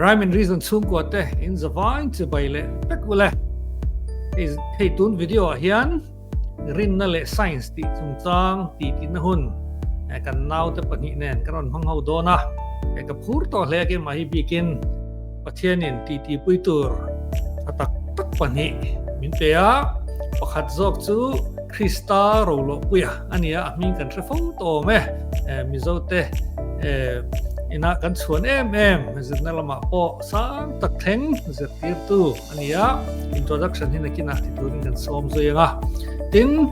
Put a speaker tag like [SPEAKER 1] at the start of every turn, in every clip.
[SPEAKER 1] Rhyme and Reason chhungkua te in zavain chibai leh vek ule. Hei tun video ah hian rinna leh science tih chungchang tih tihna hun kan naute pahnih nen kan rawn hmang ho dawn a. Ka phur tawh hle a keimah hi bikin Pathianin titipui tur tha tak tak pahnih min pe a. Pakhat zawk chu Krista Roluahpuia a ni a, a hming kan hre fo tawh awm e. Mizote ina kan chhuan em em zirna lamah pawh sang tak thleng zirtirtu a ni a, introduction hi nakinah ti turin kan sawm zui ang a. Tin,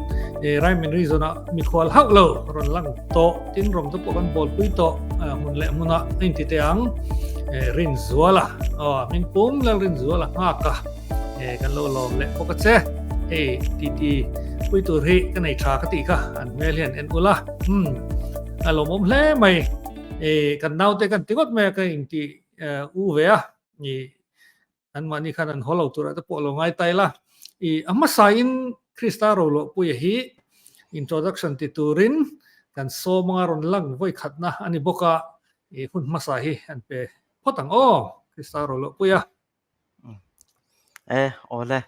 [SPEAKER 1] Rhyme and Reason ah mikhual hauh lo rawn lang tawh, tin rawng te pawh kan bawlpui tawh hmun leh hmunah a inti teh ang. Rinzuala, aw hming pum lal Rinzuala nghak a, kan lo lawm leh bawk a che. Hei titi pui tur hi ka nei tha ka tih kha an hmel hian en ula, umm a lawmawm hle mai. Kan naute kan ti ngawt mai a, ka inti u ve a, an mahni khan an haw lo turah te pawh lo ngai ta ila. I a hmasain Krista Roluahpuia hi introduction ti turin kan sawm anga rawn lang vawi khatna a ni bawk a, i hun hmasa hi an pe phawt ang aw, Krista Roluahpuia.
[SPEAKER 2] E, awle,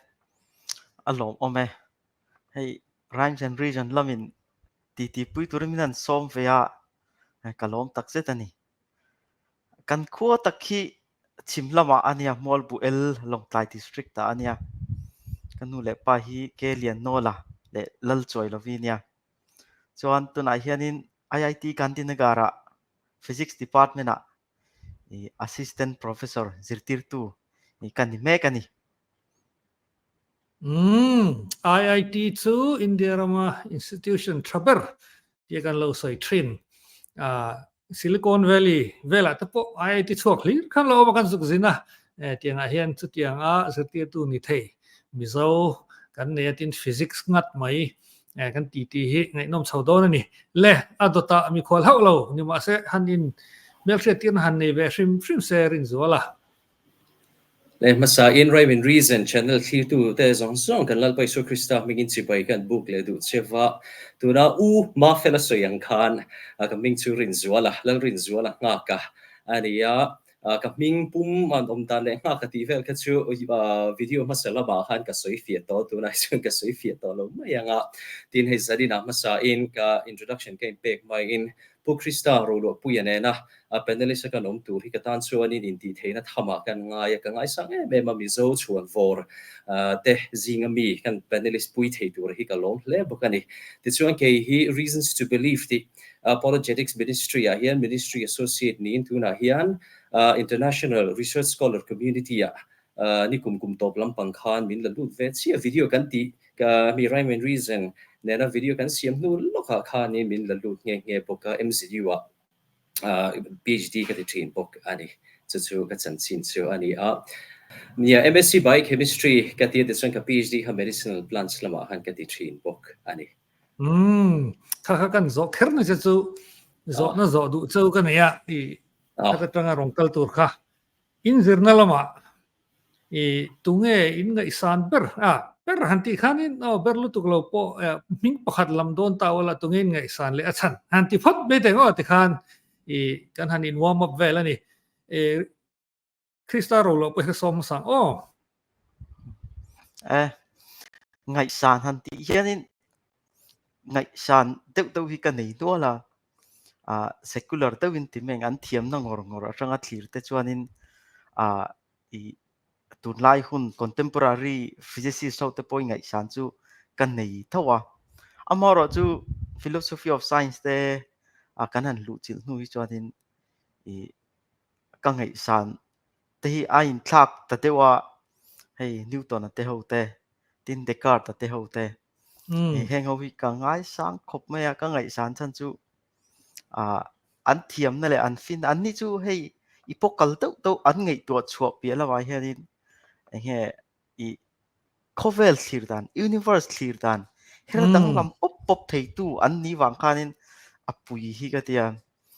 [SPEAKER 2] a lawmawm e. Hei, Rhymes and Reason lamin titi pui turin min han sawm ve a, ka lawm takzet a ni. Kan khua tak hi chhim lamah a nia, Mualbuel Lawngtlai District ah a nia. Ka nu leh pa hi Ke Liannawla leh Lalchuailovi nia. Chuan tunah hianin IIT Gandhinagar ah Physics Department ah Assistant Professor zirtirtu ka ni mek a ni.
[SPEAKER 1] Umm, IIT chu India rama institution tha ber tih kan lo sawi thin. Silicon Valley velah te pawh IIT chhuak hlir khan lo awm a kan zuk zin a, tiangah hian chutianga zirtirtu ni thei Mizo kan nei a tin physics ngat mai kan ti tih hi ngaihnawm chho dawn a ni. Le, a dawtah mikhual hauh lo ni mahse han in hmelhriat tirna han nei ve hrim hrim se Rinzuala.
[SPEAKER 3] Leh hmasain Rhyme and Reason channel thlirtute zawng zawng kan Lalpa Isua Krista hmingin chibai kan buk leh duh che va. Tuna U Mafela sawi ang khan ka hming chu Rinzuala, Lalrinzuala nghak a a ni a. Ka hming pum an awm dan leh nghak a tih vel kha chu video hmasa lamah khan ka sawi fiah tawh, tunah chuan ka sawi fiah tawh lo mai ang a. Tin hei zaninah hmasain ka introduction ka inpek hmain Pu Krista Roluahpuia nena panelist a kan awm tur hi ka tan chuanin intihtheihna thamah kan ngai a, ka ngaisang em em a, Mizo chhuanvawr te zinga mi kan panelist pui thei tur hi ka lawm hle bawk a ni. Tichuan kei hi Reasons to Believe tih Apologetics Ministry ah hian Ministry Associate niin tunah hian International Research Scholar Community ah ni kum kum tawp lampang khan min la lut ve chiah video kan tih ka mi Rhyme and Reason nena video kan siam hnu lawkah khanin min la lut nghe nghe bawk a, MZU ah PhD ka ti thin bawk a ni. Chu chu ka chanchin chu a ni a. Nia, MSc Biochemistry ka ti a tichuan ka PhD kha Medicinal Plants lamah khan ka ti thin bawk a ni.
[SPEAKER 1] Umm, kha kha kan zawh kher na che chu zawhna zawh duh cheu ka nei a, i kha atanga rawn kal tur kha. In zirna lamah i tunge in ngaihsan ber a, ber han tih khanin aw ber lutuk lo pawh hming pakhat lam dawn ta ula tunge in ngaihsan leh a chhan han ti phawt mai teng aw tikhan i kan han in warm up vel a ni. I Krista ro loh pawh hi ka sawm hmasa ang aw.
[SPEAKER 2] E, ngaihsan han tih hianin ngaihsan deuh deuh hi ka nei nual a, ah secular deuhin ti mai ang an thiamna ngawr ngawr atanga thlir te chuanin ah ih tunlai hun contemporary physicist ho te pawh i ngaihsan chu ka nei tho a, amaherawhchu philosophy of science te ah kan han luhchilh hnu hi chuanin ih ka ngaihsan te hi a inthlak ta deuh a, hei Newton-a te ho te, tin Descartes-a te ho te, heng ho hi ka ngaisang khawp mai a, ka ngaihsan chhan chu ah an thiamna leh an fin an ni chu hei i pawh kal deuh deuh an ngaihtuah chhuah piah lamah hianin eng nge ih khawvel thlir dan, universe thlir dan her danglam pawp pawp theitu an nih vang khanin a pui hi ka ti a.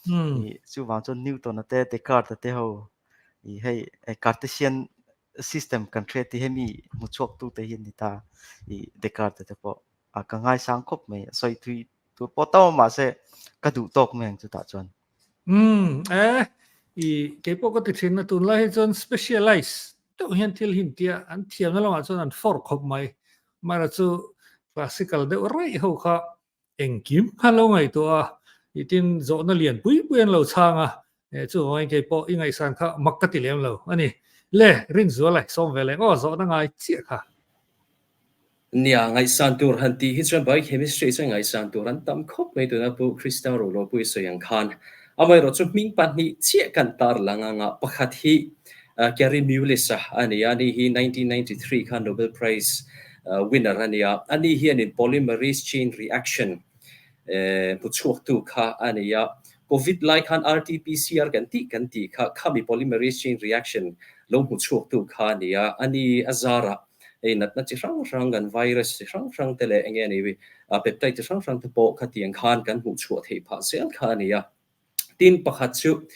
[SPEAKER 2] Ih chuvang chuan Newton-a te Descartes-a te ho ih hei Cartesian system kan hriat hi hemi hmu chhuak tu te hi an ni ta ih Descartes te pawh a ka ngaisang khawp mai a sawi thui tur pawh tam a mahse ka duh tawk mai ang chutah chuan.
[SPEAKER 1] Umm e. I keipawh ka ti thin a, tunlai hi chuan specialize deuh hian thil hi an tia, an thiamna lamah chuan an fawr khawp mai. Amaherawhchu chu classical deuh raih ho kha engkim kha lo ngaihtuah a, i tin zawhna lian pui pui an lo chhang a, chuvangin keipawh i ngaihsan kha mak ka ti lem lo a ni. Le, Rinzuala i sawm ve leng aw, zawhna ngai chiah kha.
[SPEAKER 3] Nia, ngaihsan tur han tih hi chuan biochemistry chuan ngaihsan tur an tam khawp mai tuna Pu Krista Rulawpui sawi ang khan. Amaherawhchu hming pahnih chiah kan tar lang anga pakhat hi Kary Mullis-a a ni a, ani hi 1993 khan Nobel Prize winner a ni a. Ani hianin polymerase chain reaction hmu chhuaktu kha a ni a. Covid lai khan RT-PCR kan tih kan tih kha khami polymerase chain reaction lo hmu chhuaktu kha a ni a. Ani a zarah hei natna chi hrang hrang kan virus chi hrang hrang te leh enge ni peptide chi hrang hrang te pawh khatiang khan kan hmuh chhuah theih phah zel kha a ni a. Tin pakhat chu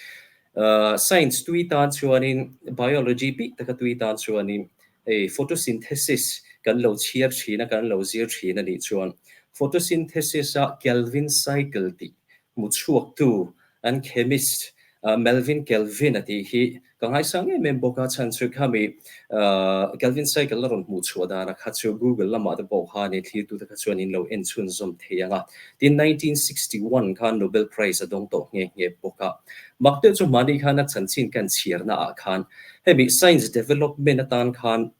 [SPEAKER 3] science tui tan chuanin biology bik taka tui tan chuanin hei photosynthesis kan lo chhiar thin a kan lo zir thin a nih chuan photosynthesis a Kelvin cycle tih hmu chhuaktu an chemist Melvin Kelvin a tih hi Ka ngaisang em em bawk a, chhan chu khami Kelvin cycle a rawn hmuh chhuah dana kha chu Google lamah te pawh khan i thlirtute kha chuan in lo en chhunzawm thei ang a. Tin, 1961 khan Nobel Prize a dawng tawh nghe nghe bawk a. Mak deuh chu mahni khan a chanchin kan chhiarna ah khan hemi science development atan khan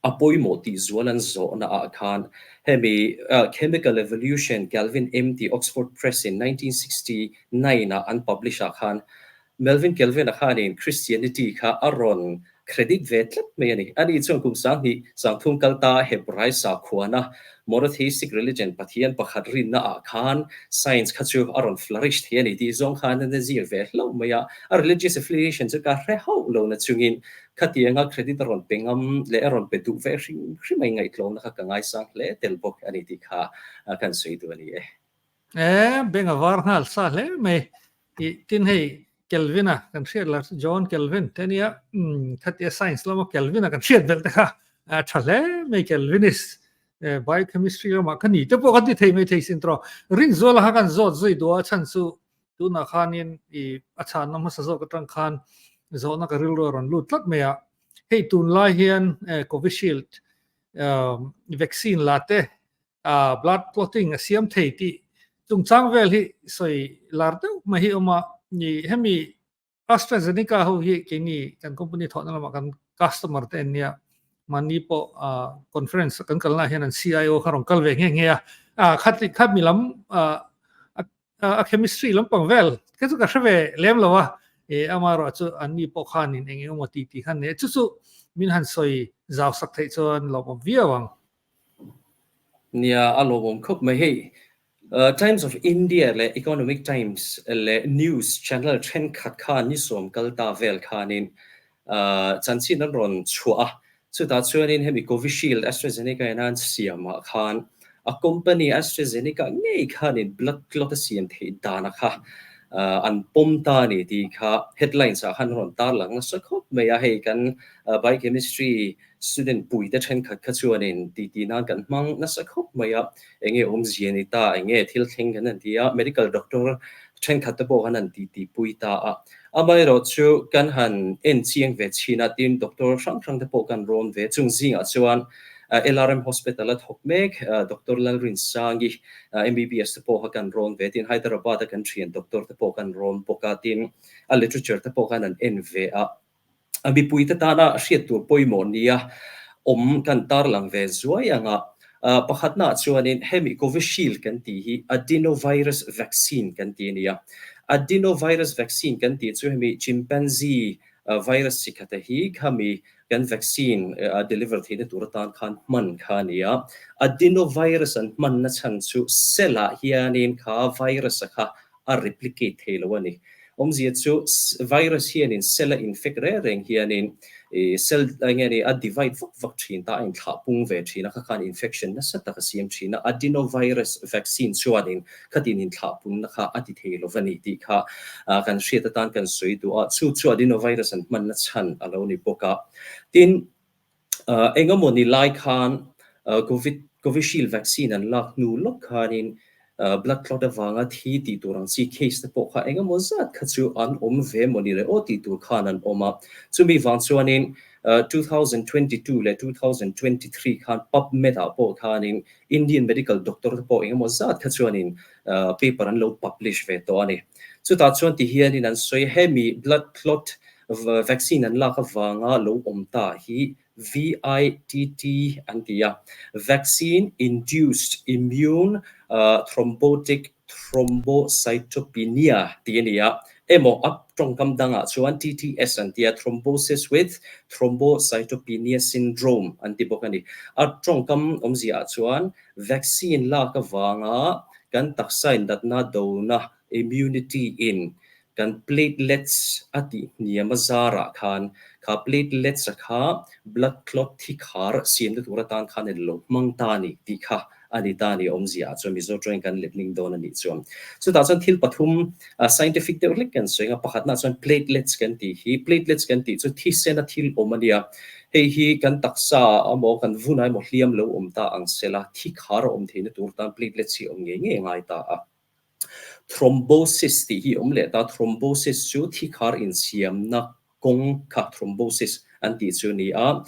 [SPEAKER 3] A pawimawh tih zual an zawhna ah khan hemi Chemical Evolution Calvin M tih Oxford Press in 1969 ah an publish ah khan Melvin Kelvin-a khanin Christianity kha a rawn credit ve tlat mai a ni. Ani chuan kum 2000 sangthum kal ta Hebrai sakhuana monotheistic religion Pathian pakhat rinna ah khan science kha chu a rawn flourish thei a ni tih zawng khan a zir ve hlauh mai a. A religious affiliation chu ka hre hauh lo na chungin Khatianga credit a rawn pe ngam leh a rawn pe duh ve hrim hrim a ingaihtlawmna kha ka ngaisang hle tel bawk a ni tih kha kan sawi duh a ni e.
[SPEAKER 1] E, beng a var nghal sa hle mai. I tin hei Kelvin-a kan hriat la John Kelvin te ania khatia science lama Kelvin-a kan hriat belh te kha a tha hle mai Kelvinist biochemistry lamah ka ni te pawh kan ti thei mai thei sin tawh. Rinzuala kha kan zawt zui duh a chhan chu Tunah khanin i a chhanna hmasa zawk atang khan zawhna ka rilru a rawn lut tlat mai a. Hei tunlai hian Covishield vaccine la te blood clotting a siam thei tih chungchang vel hi sawi lar deuh mai hi a awm a. Hemi AstraZeneca ho hi keini kan company thawhna lamah kan customer te an nia. Mahni pawh conference kan kalnaah hian an CIO kha rawn kal ve nghe nghe a. Khami lam a chemistry lampang vel kha chu ka hre ve lem lo a e amaherawh chu an mi pawh khanin eng eng emaw tih tih khan nei chu chu min han sawi zau sak theih chuan lawmawm viau ang.
[SPEAKER 3] Nia, a lawmawm khawp mai hei. Times of India leh Economic Times leh News channel thenkhat khan ni sawm kal ta vel khanin chanchin an rawn chhuah a, Chutah chuanin hemi Covishield AstraZeneca in an siamah khan a company AstraZeneca ngei khanin blood clot a siam theih dana kha an pawm ta a ni tih kha headlines ah khan a rawn tarlang nasa khawp mai a, hei kan biochemistry student puite thenkhat kha chuanin titi nan kan hmang nasa khawp mai a, enge awmzia ni ta, enge thil thleng kan han ti a, medical doctor thenkhat te pawh khan an titi pui ta a. Amaherawh chu kan han en chiang ve chhin a, tin doctor hrang hrang te pawh kan rawn ve. Chung zingah chuan LRM Hospital a thawk mek Doctor Lalrinsangi MBBS te pawh kha kan rawn ve. Tin Hyderabad a kan thian doctor te pawh kan rawn bawk a, tin a literature te pawh khan an en ve a. A mipuite tana hriat tur pawimawh nia awm kan tarlang ve zuai ang a, pakhatnaah chuanin hemi Covishield kan tih hi adenovirus vaccine kan ti a ni a. Adenovirus vaccine kan tih chu hemi chimpanzee virus chi khata hi khami kan vaccine a deliver theihna tur atan khan hman kha a ni a. Adenovirus an hmanna chhan chu cell-ah hianin kha virus-a kha a replicate thei lo a ni. Awmzia chu virus hianin cell a infect reng reng hianin cell eng nge ni a divide vak vak thin ta, a inthlah pung ve thin a, kha khan infection nasa tak a siam thin a. Adenovirus vaccine chuanin khatin inthlah punna kha a ti thei lo va ni tih kha kan hriat atan kan sawi duh a. Chu chu adenovirus an hmanna chhan a lo ni bawk a. Tin, engemaw ni lai khan Covid Covishield vaccine an lak hnu lawk khanin. Blood clot avanga thi tih tur ang chi case te pawh kha engemaw zat kha chu an awm ve maw ni le aw tih tur khan an awm a. Chumi vang chuanin 2022 leh 2023 khan PubMed ah pawh khanin Indian medical doctor te pawh engemaw zat kha chuanin paper an lo publish ve tawh a ni. Chutah chuan ti hianin an sawi hemi blood clot vaccine an lak avanga lo awm ta hi VITT an ti a, Vaccine Induced Immune Thrombotic Thrombocytopenia tih a ni a, emaw a tawngkam dangah chuan TTS an ti a, Thrombosis with Thrombocytopenia Syndrome an ti bawk a ni. A tawngkam awmziaah chuan vaccine lak avanga kan taksa indatna dona immunity in Kan platelets a tih hniam a zarah khan kha platelets a kha blood clot thi khar siamna tur atan khan in lo hmang ta a ni tih kha a ni ta a ni awmzia ah chuan Mizo tawngin kan letling dawn a nih chuan. Chutah chuan thil pathum scientific deuh hlek kan sawi ang a, pakhatna chuan platelets kan tih hi, platelets kan tih chu thisena thil awm a nia, hei hi kan taksa emaw kan vunah emaw hliam lo awm ta ang sela thi khar a awm theihna tur tan platelets hi awm ngei ngei a ngai ta a. Thrombosis tih hi a awm leh ta, thrombosis chu thikhar insiamna kawng kha thrombosis an tih chu a ni a,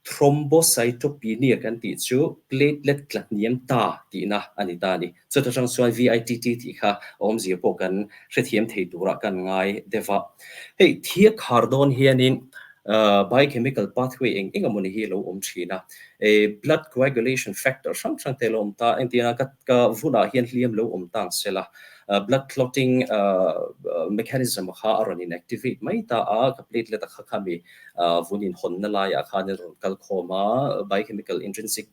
[SPEAKER 3] thrombocytopenia kan tih chu platelet tla hniam ta tihna a ni ta a ni. Chuta tang chuan VITT tih kha a awmzia pawh kan hrethiam thei turah kan ngai deuh a. Hei thikhar dawn hianin Biochemical pathway eng eng emawni hi a lo awm thin a, blood coagulation factor hrang hrang te a lo awm ta, engtiang a ka vunah hian hliam lo awm ta ang sela, blood clotting mechanism kha a rawn in activate mai ta a, ka platelet a kha khami vun inhawnna laiah khan a rawn kal khawm a, biochemical intrinsic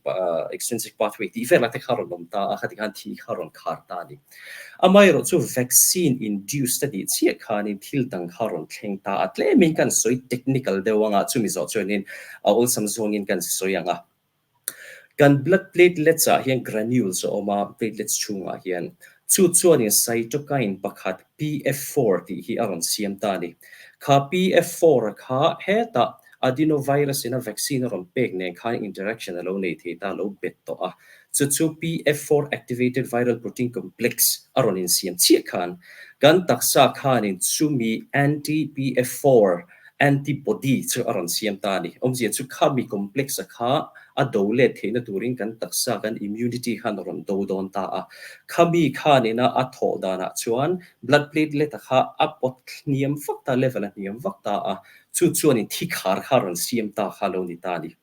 [SPEAKER 3] extrinsic pathway tih velah te kha a rawn awm ta a, khati khan thi kha a rawn khar ta a ni. Amaherawh chu vaccine induced a tih chiah khanin thil dang kha rawn thleng ta a, tlemin kan sawi technical deuh anga chumi zawh chuanin a awlsam zawngin kan sawi ang a. Kan blood platelets ah hian granules a awm a, platelets chhungah hian chu chuanin cytokine pakhat PF4 tih hi a rawn siam ta a ni. Kha PF4 a kha hetah adenovirus in a vaccine a rawn pek nen khan interaction a lo nei thei ta, a lo bet tawh a. Chu chu PF4 activated viral protein complex a rawn insiam chiah khan kan taksa khanin chumi anti-PF4 antibody chu a rawn siam ta a ni. Awmzia chu khami complex a kha a do let theihna turin kan taksa kan immunity khan a rawn do dawn ta a. Khami khanina a thawh danah chuan blood platelet a kha a pawt hniam vak ta, level a hniam vak ta a, chu chuanin thi khar kha a rawn siam ta kha a lo ni ta a ni.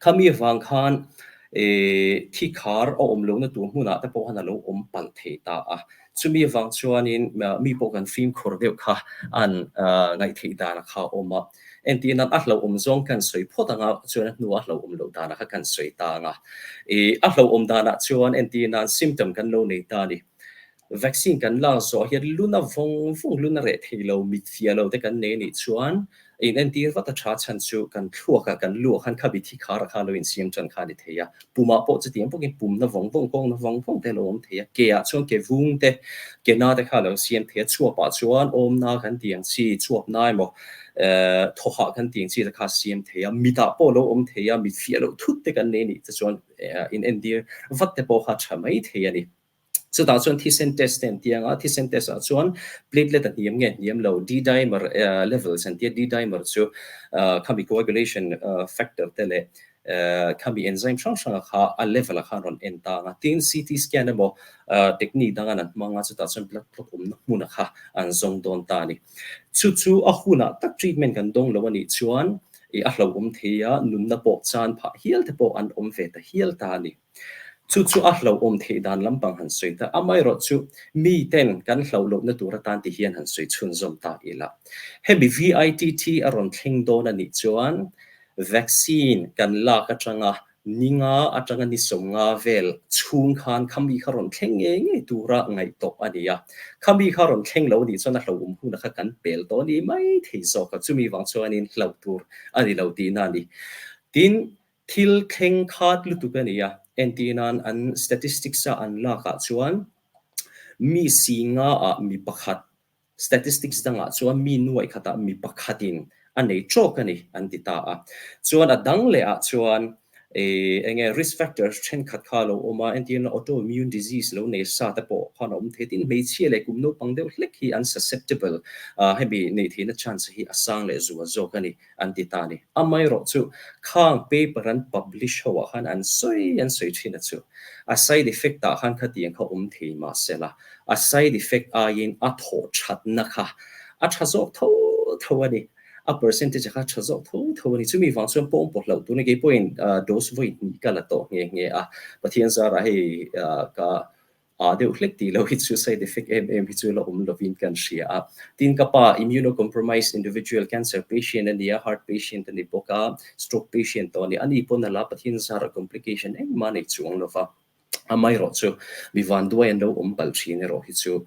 [SPEAKER 3] Khami avang khan thi khar a awm lohna tur hmunah te pawh khan a lo awm palh thei ta a. Chumi avang chuanin mi pawh kan fimkhur deuh kha an ngaihtheih dan kha a awm a. Entir nan a hlauhawm zawng kan sawi phawt anga chuan a hnuah a hlauhawm loh danah kha kan sawi ta ang a. A hlauhawm danah chuan entir nan symptom kan lo nei ta a ni. Vaccine kan lak zawh hian luna vawng vawng, luna reh thei lo, mit fiah lo te kan nei anih chuan in entir vat a tha chhan chu kan thluak ah kan lu ah khan khabi thi khar ah khan lo insiam tan kha a ni thei a. Pum ah pawh chutiang bawkin pumna vawng vawng, kawngna vawng vawng te a lo awm thei a. Ke ah chuan ke vung te, ke na te kha a lo siam thei a. Chhuap ah chuan awmna kan tih ang chi, chhuap na emaw thaw hah kan tih ang chi te kha a siam thei a. Mit ah pawh a lo awm thei a, mit fiah loh thut te kan nei anih te chuan in entir vat te pawh kha a tha mai thei a ni. Chutah chuan thisen test te an ti ang a, thisen test ah chuan platelet a hniam nge hniam lo, D-dimer levels an ti a, D-dimer chu khami coagulation factor te leh khami enzyme hrang hrang a kha a level ah khan rawn en ta ang a, tin CT scan emaw technique dang an hmang a, chutah chuan blood clot awmna hmun a kha an zawng dawn ta a ni. Chu chu a hunah tak treatment kan dawng lo a nih chuan a hlauhawm thei a, nunna pawh chan phah hial te pawh an awm ve ta hial ta a ni. Chu chu a hlauhawm theih dan lampang han sawi ta. Amaherawh chu mi ten kan hlauh lohna tur atan ti hian han sawi chhunzawm ta ila. Hemi VITT a rawn thleng dawn a nih chuan vaccine kan lak atanga ni nga atanga ni 50 vel chhung khan khami kha rawn thleng ngei ngei tura ngaih tawh a ni a. Khami kha rawn thleng lo a nih chuan a hlauhawm huna kha kan pel tawh a ni mai thei zawk a. Chumi vang chuanin hlauh tur a ni lo tihna a ni. Tin, Thil thleng khat lutuk a ni a, entir nan an statistics a an lak ah chuan mi si nga ah mi pakhat, statistics dang ah chuan mi nuaih khat ah mi pakhat in a nei trawk a ni an ti ta a. Chuan a dang leh ah chuan Eng nge risk factors thenkhat kha a lo awm a, entirna autoimmune disease lo nei sa te pawh khan a awm thei. Tin, hmeichhia leh kum naupang deuh hlek hi an susceptible a, hemi neih theihna chance hi a sang leh zual zawk a ni an ti ta a ni. Amaherawhchu khang paper an publish ho ah khan an sawi an sawi thin a chu a side effect ah khan khatiang kha awm thei mahsela a side effect aiin a thawh thatna kha a tha zawk tho tho a ni. A percentage kha tha zawk tho tho a ni. Chumi vang chuan pawng pawh hlauh tuna kei pawhin dose vawi hnih ka la tawh nghe nghe a. Pathian zarah hei ka a deuh hlek tih loh hi chu side effect em em hi chu la awm lovin kan hria a. Tin ka pa immunocompromised individual cancer patient a ni a, heart patient a ni bawk a, stroke patient tawh a ni. Ani pawn a la Pathian zarah complication engmah a nei chuang lova. Amaherawhchu mi vanduai an lo awm palh thin erawh hi chu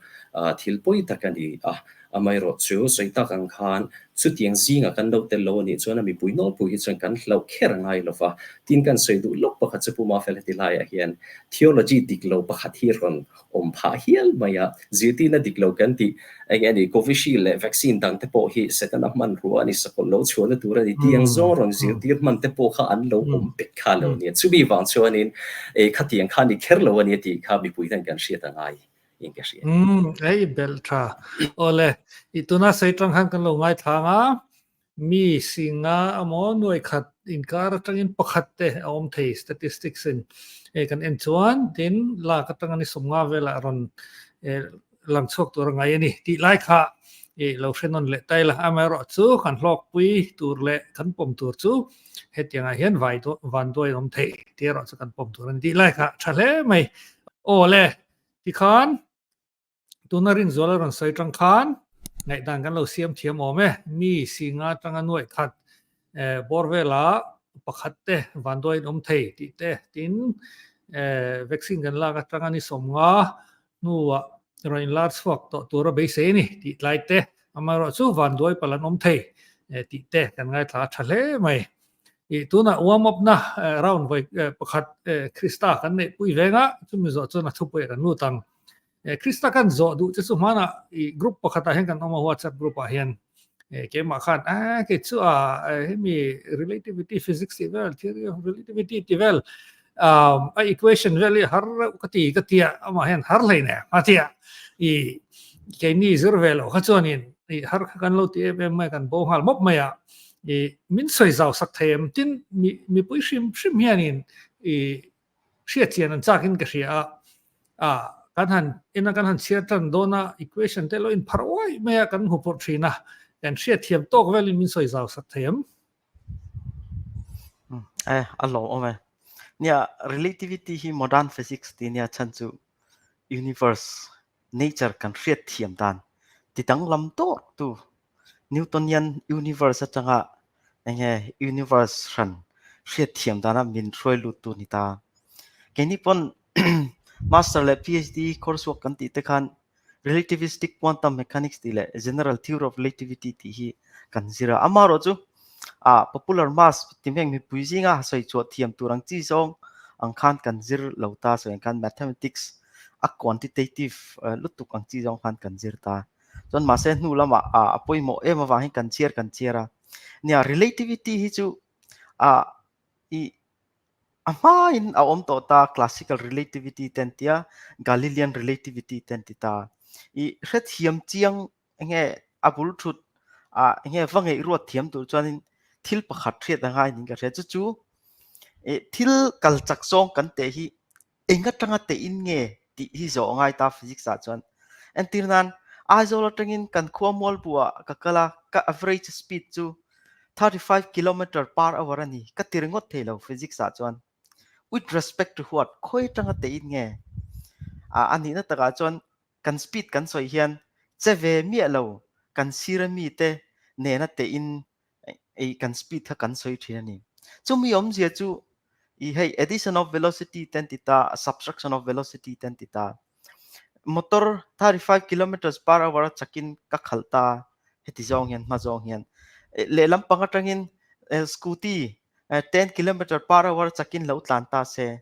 [SPEAKER 3] thil pawi tak a ni a. Amaherawhchu sawi tak ang khan chutiang zingah kan lo tel lo a nih chuan a mipui nawlpui hi chuan kan hlauh kher a ngai lo va. Tin kan sawi duh lawk pakhat chu Pu Mafel heti laiah hian theology dik lo pakhat hi rawn awm phah hial mai a, zirtirna dik lo kan tih eng nge ni Covishield leh vaccine dang te pawh hi Setana hmanrua a ni, sakawlh lo chhuahna tur a ni tih ang zawng rawn zirtir hman te pawh kha an lo awm pek kha lo nia. Chumi vang chuanin eh khatiang kha ni kher lo a nia tih kha mipui hian kan hriat a ngai in ka hria.
[SPEAKER 1] Umm, ei belh tha. Awle, i tuna sei tang khan kan lo ngaithlang a, Mi singa emaw nuai khat inkar atangin pakhat te a awm thei statistics in kan en chuan tin lak atanga ni sawmnga velah rawn lang chhuak tur a ngai a ni tih lai kha i lo hre nawn leh ta ila. Amaherawhchu kan hlawkpui tur leh kan pawm tur chu hetiangah hian vai vanduai an awm thei tih erawh chu kan pawm tur a ni tih lai kha tha hle mai. Aw le tikhan Tuna Rinzuala rawn sawi tang khan ngaihdan kan lo siam thiam awm e. Mi singa atanga nuaih khat bawr vela pakhat te vanduai in awm thei tih te tin vaccine kan lak atanga ni sawmnga hnuah rawn inlar chhuak tawh tura beisei a ni tih tlai te amaherawhchu vanduai palh an awm thei tih te kan ngaithla a tha hle mai. I tunah warm up na round vawi pakhat Krista kan neih pui veng a, chumi zawh chuan a thupui ah kan lut ang. Krista kan zawh duh che chu hmanah i group pakhatah hian kan awm a WhatsApp group ah hian keimah khan a kei chu a hemi relativity physics tih vel theory of relativity tih vel a equation vel hi har reuh ka ti ka tia amah hian har hlei nen a tia i keini zir ve loh kha chuanin i har kha kan lo ti em em mai kan bo nghal mawp mai a i min sawi zau sak thei em tin mi mipui hrim hrim hianin i hriat chian an chak in ka hria a a kan han ina kan han chhiar tan dawn a equation te lo in phar uai mai a kan hmu phawrh thin a kan hriat thiam tawk velin min sawi zau sak thei em.
[SPEAKER 2] Eh a lawm awm e. Nia relativity hi modern physics ti nia chhan chu universe nature kan hriat thiam dan ti danglam dawr tu Newtonian universe atanga enge universe hran hriat thiam dana min hruai lut tu ni ta. Keini pawn master leh PhD course work kan tih te khan relativistic quantum mechanics tih leh general theory of relativity tih hi kan zir a. Amaherawhchu ah popular mass ti hmeng mipui zinga sawi chhuah thiam tur ang chi zawng ang khan kan zir lo ta sawi ang khan mathematics a quantitative lutuk ang chi zawng khan kan zir ta. Chuan mahse hnu lamah ah a pawimawh em avangin kan chhiar kan chhiar a. Nia relativity hi chu ah i a hmain a awm tawh ta classical relativity te an tia Galilean relativity te an ti ta. I hrethiam chiang enge a bul thut ah enge va ngeih ruat thiam tur chuanin thil pakhat hriat a ngai niin ka hria. Chu chu ih thil kal chak zawng kan teh hi Eng atanga teh in nge tih hi zawh a ngai ta physics ah chuan. Entir nan, Aizawl atangin kan khua Mualbuah ka kal a, ka average speed chu 35 kilometer per hour a ni, ka ti ringawt thei lo physics ah chuan. With respect to what? Khawi atanga teh in nge? Ah a nihna takah chuan kan speed kan sawi hian che ve miah lo kan sir a mite nena teh in ei kan speed kha kan sawi thin a ni. Chumi awmzia chu i hei addition of velocity ten ti ta, subtraction of velocity ten ti ta. Motor 35 kilometers per hour a chakin ka khalh ta heti zawng hian hma zawng hian. Lehlam pang atangin scooty 10 kilometer per hour chakin lo tlan ta se.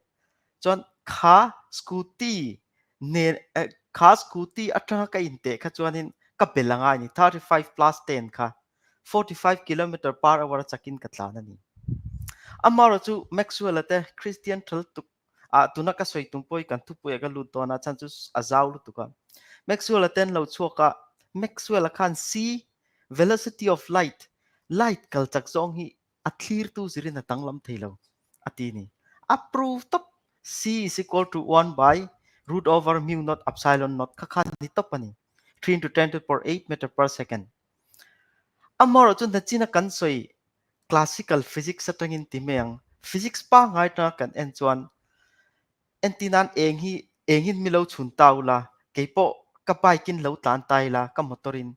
[SPEAKER 2] Chuan kha scooty nen kha scooty atanga ka inteh kha chuanin ka bel a ngai a ni 35 plus 10 kha. 45 kilometer per hour a chakin ka tlan a ni. Amaherawhchu Maxwell-a te Kristian ṭhal tuk ah tuna ka sawi tum pawh hi kan thupui ah ka lut dawn a, chhan chu a zau lutuk a. Maxwell-a te an lo chhuak a, Maxwell-a khan c velocity of light, light kal chak zawng hi a thlirtu zirin a danglam thei lo a ti ni. A prove tawp c is equal to one by root over mu naught epsilon naught kha kha ni tawp a ni, three into ten to the power eight meter per second. Amaherawhchu nachina kan sawi classical physics atangin ti mai ang. Physics pangngai atanga kan en chuan entir nan eng hi engin mi lo chhun ta ula, keipawh ka bike in lo tlan ta ila ka motor in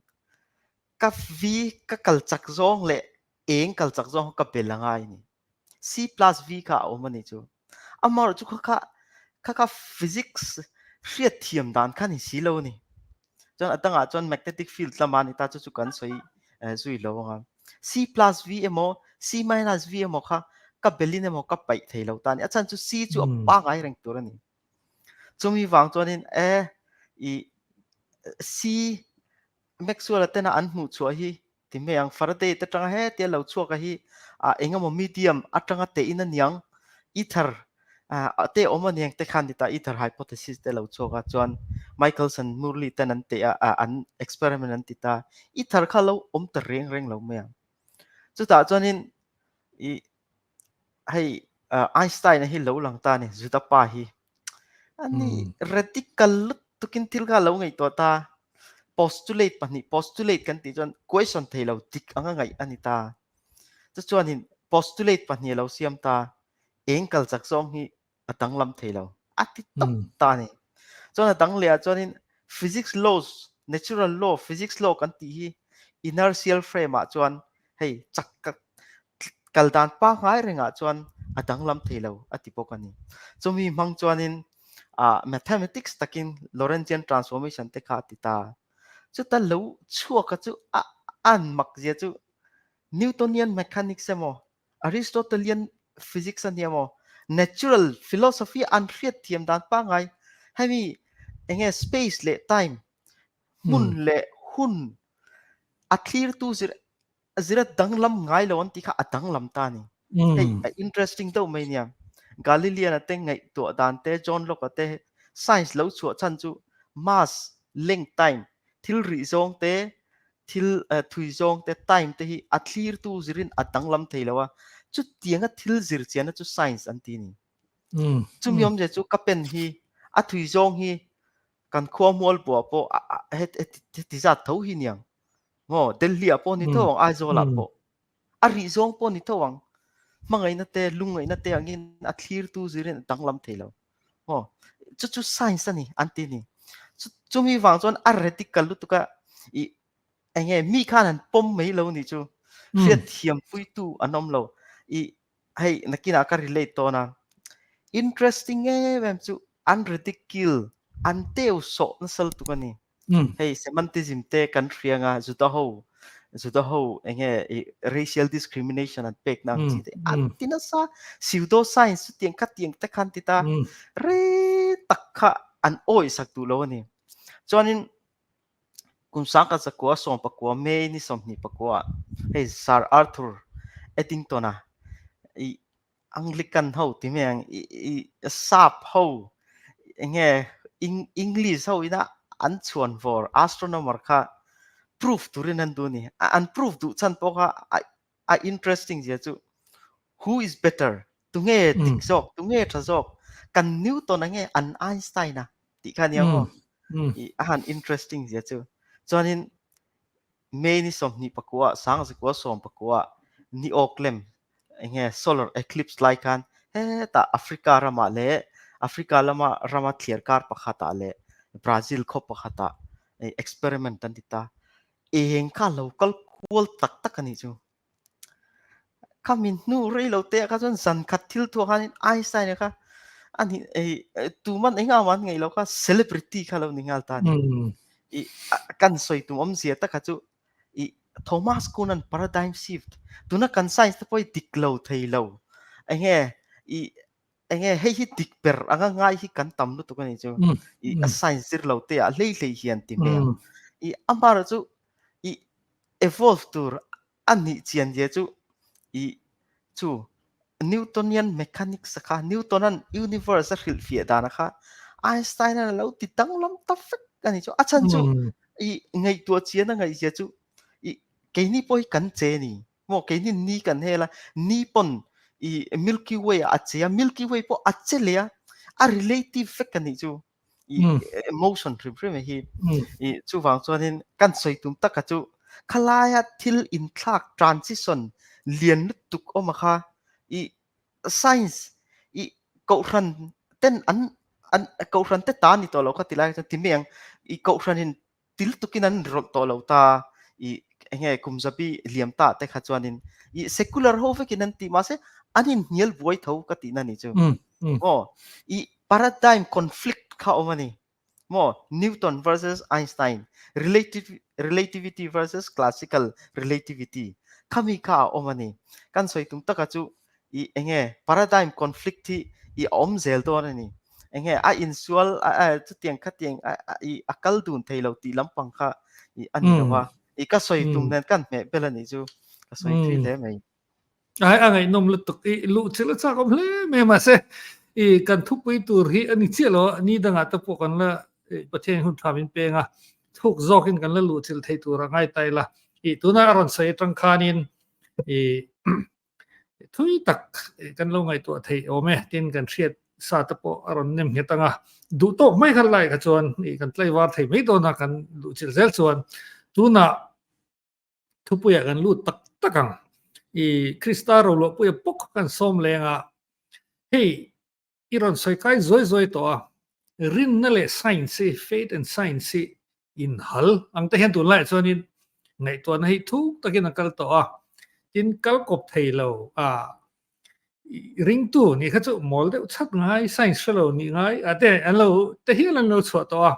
[SPEAKER 2] ka v ka kal chak zawng leh eng kal chak zawng ka bel angai a ni. C plus V kha a awm a ni chu. Amaherawhchu kha kha kha kha physics hriat thiam dan kha ni si lo a ni. Chuan a dangah chuan magnetic field lama ni ta chu chu kan sawi zui lo ang a. C plus V emaw C minus V emaw kha ka belin emaw ka paih thei lo ta a ni. A chhan chu C chu a pangai reng tur a ni. Chumi vang chuanin e i C Maxwell-a tena an hmuh chhuah hi Ti mai ang, Faraday te atanga hetia lo chhuak a hi ah eng emaw medium atanga teh in aniang ether ah te awm aniang te khan ni ta ether hypothesis te lo chhuak a chuan Michelson Murley ten an teh a ah an experiment an ti ta ether kha lo awm ta reng reng lo mai ang. Chutah chuanin ih hei Einstein a hi lo lang ta a ni Juda pa hi ani radical lutukin thil kha lo ngaihtuah ta postulate pahnih postulate kan tih chuan question thei lo dik anga ngaih a ni ta chu chuanin postulate pahnih a lo siam ta eng kal chak zawng hi a danglam thei lo a ti tawp ta a ni chuan a dang leh ah chuanin physics laws natural law physics law kan tih hi inertial frame ah chuan hei chak kal dan pangngai rengah chuan a danglam thei lo a ti bawk a ni. Chumi hmang chuanin ah mathematics takin Lorentzian transformation te kha a ti ta. Chuta lo chhuaka chu a an mak zia chu Newtonian mechanics emaw Aristotelian physics a nia maw natural philosophy an hriat thiam dan pangngai hemi enge space leh time hmun leh hun a thlirtu zir zira danglam ngai lo an tih kha a danglam ta a ni. Hei a interesting deuh mai nia. Galilean a te ngaihtuah dan te John Locke a te science lo chhuah chhan chu mass length time thil rih zawng te thil thui zawng te time te hi a thlirtu zirin a danglam thei lo a, chutianga thil zir chianna chu science an ti a ni. Chumi awmzia chu ka pen hi a thui zawng hi kan khua mual buah pawh heti zat tho hi niang maw Delhi ah pawh ni tho ang Aizawl ah pawh a rih zawng pawh ni tho ang hmangaihna te lungngaihna te angin a thlirtu zirin a danglam thei lo. Maw chu chu science a ni an ti a ni. Chu chumi vang chuan a radical lutuk a ih eng nge mi khan an pawm mai lo nih chu hriat thiam puitu an awm lo ih hei nakinah ka relate tawn a interesting em em chu an ridicule an teu sawh nasa lutuk a ni. Hei semantism te kan hria anga Juda ho Juda ho enge racial discrimination an pek na ang chi te an ti nasa pseudo science chu tiang kha tiang te khan ti ta rei tak kha an awih sak duh lo a ni. Chuanin kum sangkhat zakua sawm pakua May ni 24 hei Sir Arthur Eddington a i Anglican ho ti mai ang i i sap ho enge English ho ina an chhuan vawr astronomer kha proof turin an duh a ni. An proof duh chhan pawh kha a interesting zia chu who is better tunge dik zawk tunge tha zawk kan Newton a nge an Einstein a tih kha nia maw i a han interesting zia chu chuanin May ni 24 sangzakua 14 ni awk lem enge solar eclipse lai khan hetah Africa ramah leh Africa lama rama thliar kar pakhatah leh Brazil khaw pakhatah experiment an ti ta. Eng kha lo kal kual tak tak a nih chu. Khami hnu rei lo te ah kha chuan zan khat thil thuah khanin Einstein a kha a ni tuman eng emaw an ngaih loh kha celebrity kha lo ni nghal ta a ni. I kan sawi tum awmzia tak kha chu i Thomas Kuhn an paradigm shift tuna kan science te pawh hi dik lo thei lo enge i enge hei hi dik ber anga ngai hi kan tam lutuk a ni chu i a science zir lo te ah hlei hlei hian ti hmel i amaherawh chu i evolve tur a nih chian zia chu i chu. Newtonian mechanics a kha Newton-a'n universe a hrilhfiah dan a kha Einstein-a'n a lo ti danglam ta vek a ni chu. A chhan chu i ngaihtuah chian a ngaihzia chu i keini pawh hi kan che ni. Maw keini ni kan hel a, ni pawn i Milky Way ah a che a, Milky Way pawh a che leh a, a relative vek a nih chu. I emotion hrim hrim hi i chuvang chuanin kan sawi tum taka chu khalaia thil inthlak transition lian lutuk awm a kha i science i kohhran ten an an kohhran te ta ni tawh lo kha ti lai chuan ti mai ang i kohhran in ti lutukin an rawlh tawh lo ta i enge kum zabi liam ta te kha chuanin i secular ho vekin an ti mahse an inhnial buai tho ka tihna ni chu maw i paradigm conflict kha awm a ni maw Newton versus Einstein relative relativity versus classical relativity khami kha a awm a ni kan sawi tum taka chu i enge paradigm conflict hi i awm zel dawn a ni enge a insual chutiang khatiang i a kal dun thei lo tih lampang kha i a ni lo a i ka sawi tum nen kan hmeh bel a nih chu ka sawi thui hle mai.
[SPEAKER 1] Ai a ngaihnawm lutuk i luh chil a chak awm hle mai mahse i kan thupui tur hi a ni chiah lo a ni dangah te pawh kan la Pathian hun tha min peng a thuk zawkin kan la luh chil thei tur a ngai ta ila i tuna a rawn sawi atang khanin i Thui tak kan lo ngaihtuah theih awm e, tin kan hriat sa te pawh a rawn nem nghet ang a, duh tawk mai kha lai kha chuan ih kan tlaivar thei mai dawn a, kan luh chilh zel chuan tunah thupuiah kan lut tak tak ang. I Krista roluahpuia bawk kan sawm leng a, hei I rawn sawi kai zuai zuai tawh a, rinna leh science hi, faith and science hi inhal ang te hian tunlaiah chuanin ngaihtuahna hi thuk takin a kal tawh a, tin kal kawp thei lo a ringtu nih kha chu mawl deuh chat ngai, science hre lo nih ngai a te an lo te hial an lo chhuah tawh a,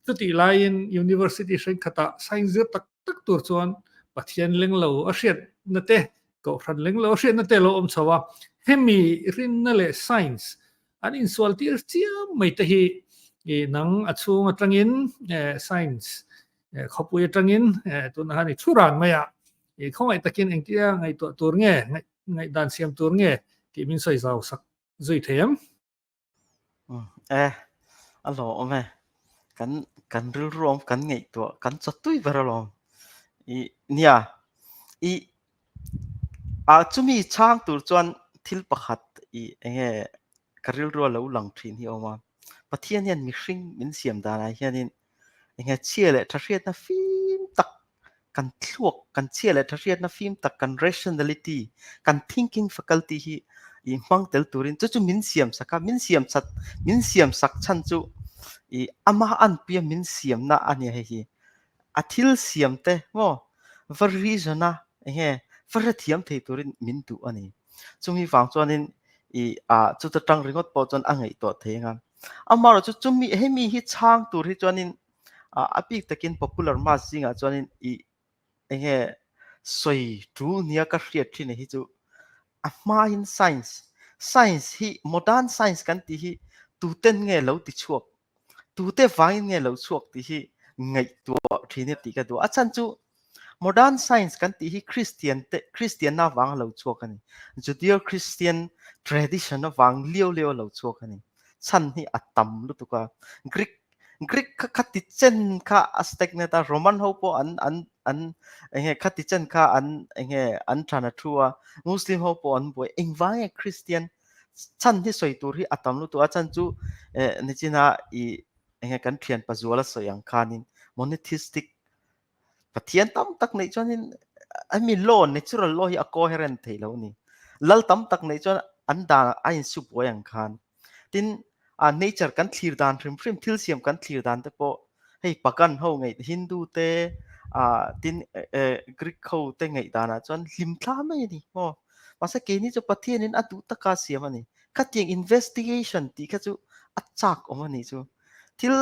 [SPEAKER 1] chutih laiin university hrengkhatah science zir tak tak tur chuan Pathian leng lo a hriatna te, Kohhran leng lo a hriatna te a lo awm chho a, hemi rinna leh science an insual tir chiam mai te hi i nang a chhung atangin science khawpui atangin tunah khan i thu ran mai a, i khawngaih takin engtia ngaihtuah tur nge, ngaihdan siam tur nge tih min sawi zau sak zui thei em?
[SPEAKER 2] E, a hlawhawm e. Kan kan rilru awm kan ngaihtuah kan chawtui ber alawm. I nia i a chumi chhang tur chuan thil pakhat i enge ka rilru a lo lang thin hi a awm a. Pathian hian mihring min siam danah hianin enge chhia leh tha hriatna fim tak kan thluak, kan chhia leh tha hriatna fim tak, kan rationality, kan thinking faculty hi i hmang tel turin chu chu min siam sak a, min siam chat, min siam sak chhan chu i ama anpuia min siamna a nia hei hi. A thil siam te maw va reason a enge va hrethiam thei turin min duh a ni. Chumi vang chuanin i a chuta tang ringawt pawh chuan a ngaihtuah thei anga. Amaherawhchu chumi hemi hi chhang tur hi chuanin a bik takin popular mass zingah chuanin i enge sawi tul nia ka hriat thin hi chu a hmain science science hi modern science kan tih hi tuten nge lo ti chhuak tute vangin nge lo chhuak tih hi ngaihtuah thin e tih ka duh a chhan chu modern science kan tih hi Christian te Christian na vang lo chhuak a ni Judeo Christian tradition avang liau liau lo chhuak a ni chhan hi a tam lutuk a Greek Greek kha khati chen kha a stagnant a Roman ho pawh an an an enge khati chen kha an enge an than a thu a Muslim ho pawh an buai engvang nge Christian chhan hi sawi tur hi a tam lutuk a chhan chu eh nichina i enge kan thian pazuala sawi ang khanin monotheistic Pathian tam tak neih chuanin hemi law natural law hi a coherent thei lo a ni. Lal tam tak neih chuan an dan a insu buai ang khan. Tin, a nature kan thlir dan hrim hrim thil siam kan thlir dan te pawh hei pagan ho ngaih Hindu te ah tin eh Greek ho te ngaih danah chuan hlim thla mai a ni maw. Mahse keini chu Pathianin a duh taka siam a ni. Khatiang investigation tih kha chu a chak awm a nih chu. Thil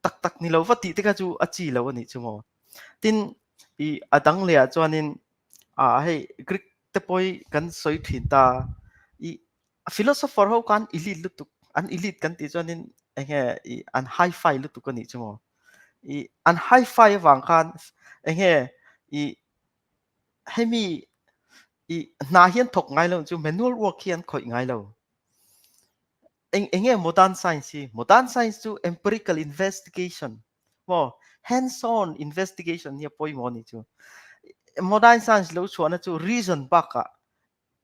[SPEAKER 2] tak tak ni lo va tih te kha chu a chi lo a nih chu maw. Tin, i a dang leh ah chuanin ah hei Greek te pawh hi kan sawi thin ta i philosopher ho khan elite lutuk an elite kan tih chuanin enge i an hi-fi lutuk a nih chu maw. I an hi-fi avang khan enge i hemi i. I hna hi an thawk ngai lo chu manual work hi an khawih ngai lo. Eng enge modern science hi? Modern science chu empirical investigation maw hands on investigation hi a pawimawh a nih chu. Modern science lo chhuahna chu reason bakah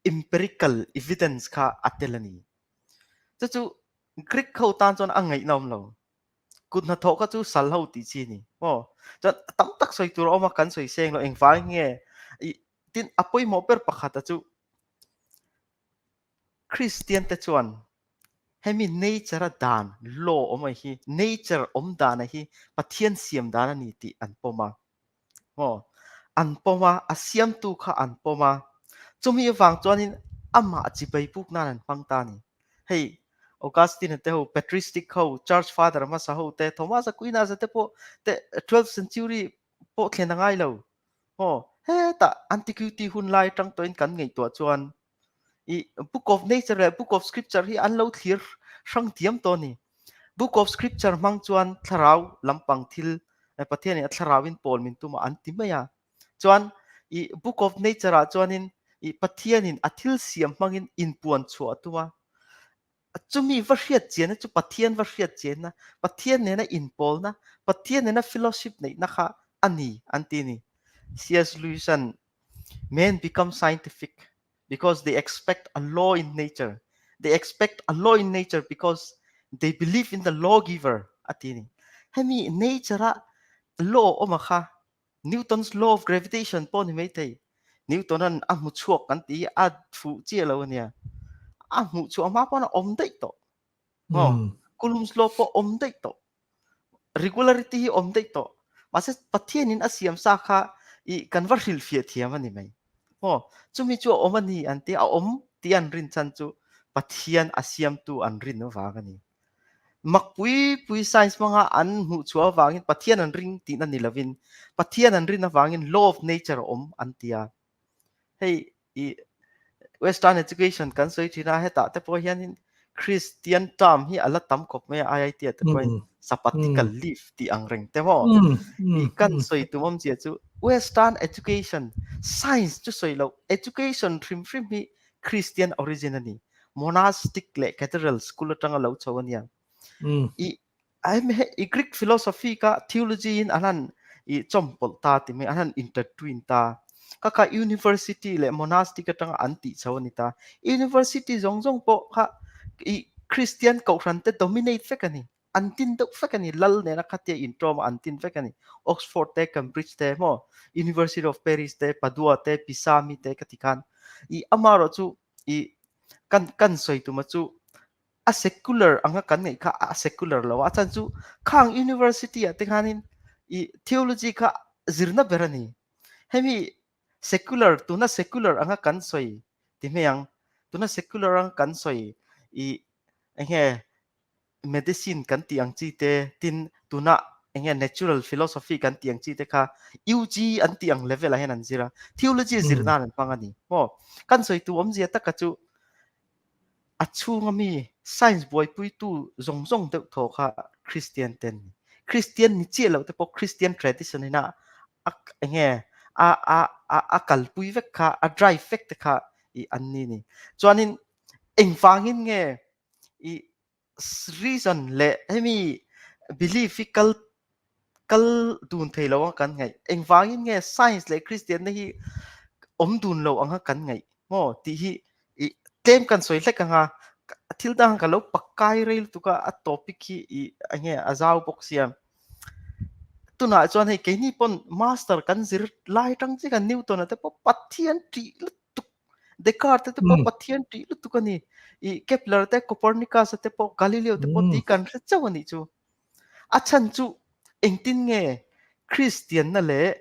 [SPEAKER 2] empirical evidence kha a tel a ni. Chu chu Greek ho tan chuan a ngaihna awm lo. Kut hnathawh kha chu sal ho tih chi a ni maw. Chuan tam tak sawi tur a awm a, kan sawi seng lo engvang nge ih tin a pawimawh ber pakhata chu Kristian te chuan hemi nature a dan, law awm a hi, nature awm dan a hi Pathian siam dan a ni tih an pawm a. Maw? An pawm a, a siamtu kha an pawm a. Chumi avang chuanin amah chibai buk nan an hmang ta a ni. Hei Augustine te ho, Patristic ho, Church Father hmasa ho te, Thomas Aquinas te pawh te 12th century pawh thlen a ngai lo. Maw? Hetah antiquity hun lai atang tawhin kan ngaihtuah chuan i Book of Nature leh Book of Scripture hi an lo thlir hrang thiam tawh a ni. Book of Scripture hmang chuan thlarau lampang thil Pathianin a thlarauin pawl min tum a an ti mai a. Chuan i Book of Nature ah chuanin i Pathianin a thil siam hmangin inpuan chhuah a tum a. Chumi va hriat chianna chu Pathian va hriat chianna, Pathian nena inpawlna, Pathian nena fellowship neihna kha a ni an ti a ni. CS Lewis-a'n Men become scientific because they expect a law in nature. They expect a law in nature because they believe in the lawgiver a ti a ni. Hemi nature-a law awm a kha Newton's law of gravitation pawh ni maithei. Newton-a'n a hmu chhuak kan tih hi a fuh chiah lo a nia. A hmuh chhuah hma pawn a awm daih tawh. Maw? Coulomb's law pawh awm daih tawh. Regularity hi awm daih tawh. Mahse Pathianin a siam sa kha i kan va hrilhfiah thiam a ni mai. Maw? Chumi chu a awm a ni an ti a, a awm tih an rin chhan chu Pathian a siamtu an rin avang a ni. Mak pui pui science hmanga an hmuh chhuah avangin Pathian an ring tihna ni lovin Pathian an rin avangin law of nature a awm an ti a. Hei i western education kan sawi thin a hetah te pawh hianin Christian term hi a la tam khawp mai a IIT ah te pawhin sabbatical leave tih ang reng te maw i kan sawi tum awmzia chu western education science chu sawi loh education hrim hrim hi Christian origin a ni monastic leh cathedral school atanga lo chho a nia i I Greek philosophy kha theology in an han i chawmpawlh ta ti mai, an han intertwine ta. Kha kha university leh monastic atanga an tih chho a ni ta. University zawng zawng pawh kha i Christian kohhran te dominate vek a ni. An tin deuh vek a ni. Lal nena khatia intawm a an tin vek a ni. Oxford te, Cambridge te maw, University of Paris te, Padua te, Pisa mi te ka ti khan. I amaherawh chu i kan kan sawi tuma chu a secular anga kan ngaih kha a secular lo a chan chu khang university ah te khanin i theology kha zirna ber a ni hemi secular tuna secular anga kan sawi ti hmei ang tuna secular anga kan sawi i enge medicine kan tih ang chi te tin tuna enge natural philosophy kan tih ang chi te kha UG an tih ang level ah hian an zir a theology zir nan an hmang a ni maw kan sawi tu awmzia taka chu A chhunga mi science buaipuitu zawng zawng deuh thaw kha Christian te an ni. Christian ni chiah loh te pawh Christian tradition ina a enge a a a a kalpui vek kha a drive vek te kha i an ni ni. Chuanin engvangin nge i reason leh hemi belief hi kal kal dun thei lo anga kan ngaih engvangin nge science leh Christian na hi awm dun lo anga kan ngaih maw tih hi i tlem kan sawi hlek anga thil dang ka lo pakai rei lutuk a a topic hi i enge a zau bawk sia tunah chuan hei keini pawn master kan zir lai tang chiah kan Newton a te pawh Pathian tih lutuk Descartes te pawh Pathian tih lutuk a ni i Kepler te Copernicus te pawh Galileo te pawh tih kan hre chauh a nih chu. A chhan chu engtin nge Kristianna leh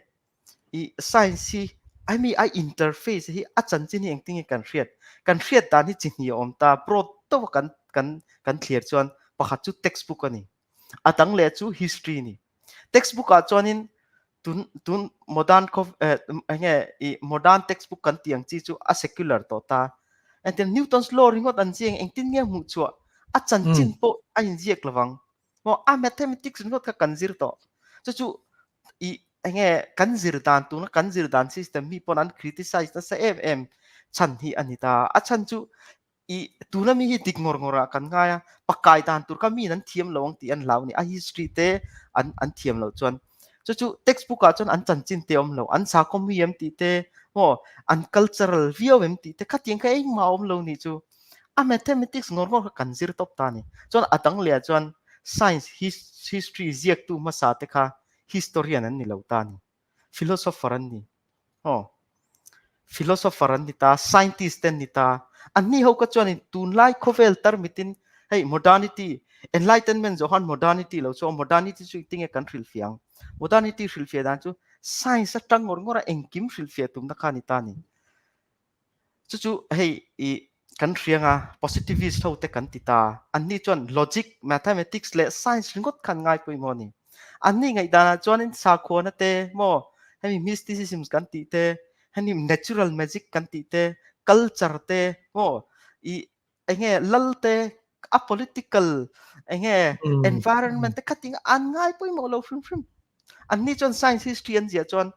[SPEAKER 2] i science hi I mean a interface hi a chanchin hi engtin nge kan hriat? Kan hriat dan hi chi hnih a awm ta. Broad deuha kan kan kan thlir chuan pakhat chu textbook a ni. A dang leh chu history a ni. Textbook ah chuanin tun tun modern khaw eh enge i modern textbook kan tih ang chi chu a secular tawh ta. Engtin Newton's law ringawt an ziak engtin nge hmuh chhuah a chanchin pawh a inziak lovang. Maw a mathematics ringawt kha kan zir tawh. Chu chu i enge kan zir dan tuna kan zir dan system mi pawn an criticize nasa em em. chhan hi a ni ta. A chhan chu i tuna mi hi dik ngawr ngawr ah kan ngai a, pakai dan tur kha miin an thiam lo ang tih an hlau a ni. A history te an an thiam loh chuan chu chu textbook ah chuan an chanchin te a awm lo, an sakhaw mi em tih te maw an cultural viau em tih te khatiang kha engmah a awm lo nih chu. A mathematics ngawr ngawr kha kan zir tawp ta a ni. Chuan a dang leh ah chuan science history ziaktu hmasa te kha historian an ni lo ta a ni. Philosopher an ni. Aw. Philosopher an ni ta, scientist te an ni ta. Anni ho kha chuanin tunlai khawvel tarmitin hei modernity, enlightenment zawh khan modernity lo chu a, modernity chu tinge kan hrilhfiah ang? Modernity hrilhfiah dan chu science atang ngawr ngawr a engkim hrilhfiah tumna kha a ni ta a ni. Chu chu hei i kan hriang a, positivist ho te kan ti ta. Anni chuan logic, mathematics leh science ringawt khan ngai pawimawh a ni. Anni ngaihdanah chuanin sakhuana te maw, hemi mysticism kan tih te, hemi natural magic kan tih te, culture te maw, i enge lal te, a political enge environment te khatin an ngai pawimawh lo hrim hrim. Anni chuan science history an ziah chuan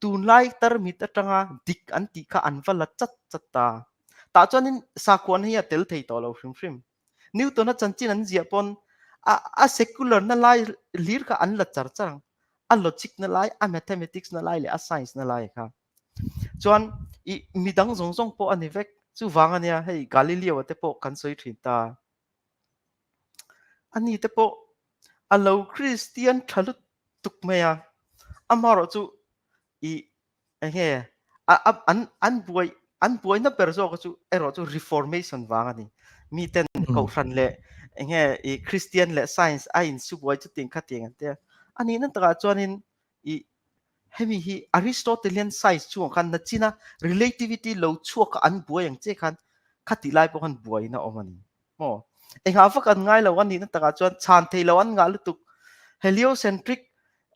[SPEAKER 2] tunlai tarmit atanga dik an tih kha an va la chat chat ta. Tah chuanin sakhuana hi a tel thei tawh lo hrim hrim. Newton-a chanchin an ziah pawn a a secular na lai hlir kha an la char char ang. A logic na lai, a mathematics na lai leh a science na lai kha. Chuan i midang zawng zawng pawh a ni vek. Chuvang ania hei Galileo-a te pawh kan sawi thin ta. Ani te pawh a lo Kristian tha lutuk mai a, amaherawh chu i enge a a an an buai an buaina ber zawk chu erawh chu reformation vang a ni. Miten kohhran leh enge i Kristian leh science a insu buai chutin khatiang an tia. A nihna takah chuanin i hemi hi Aristotelian science chungah khan nachina relativity lo chhuak a an buai ang che khan khatih lai pawh khan buaina a awm a ni. Maw? Engah vak an ngai lo a nihna takah chuan chhan thei lo an ngah lutuk. Heliocentric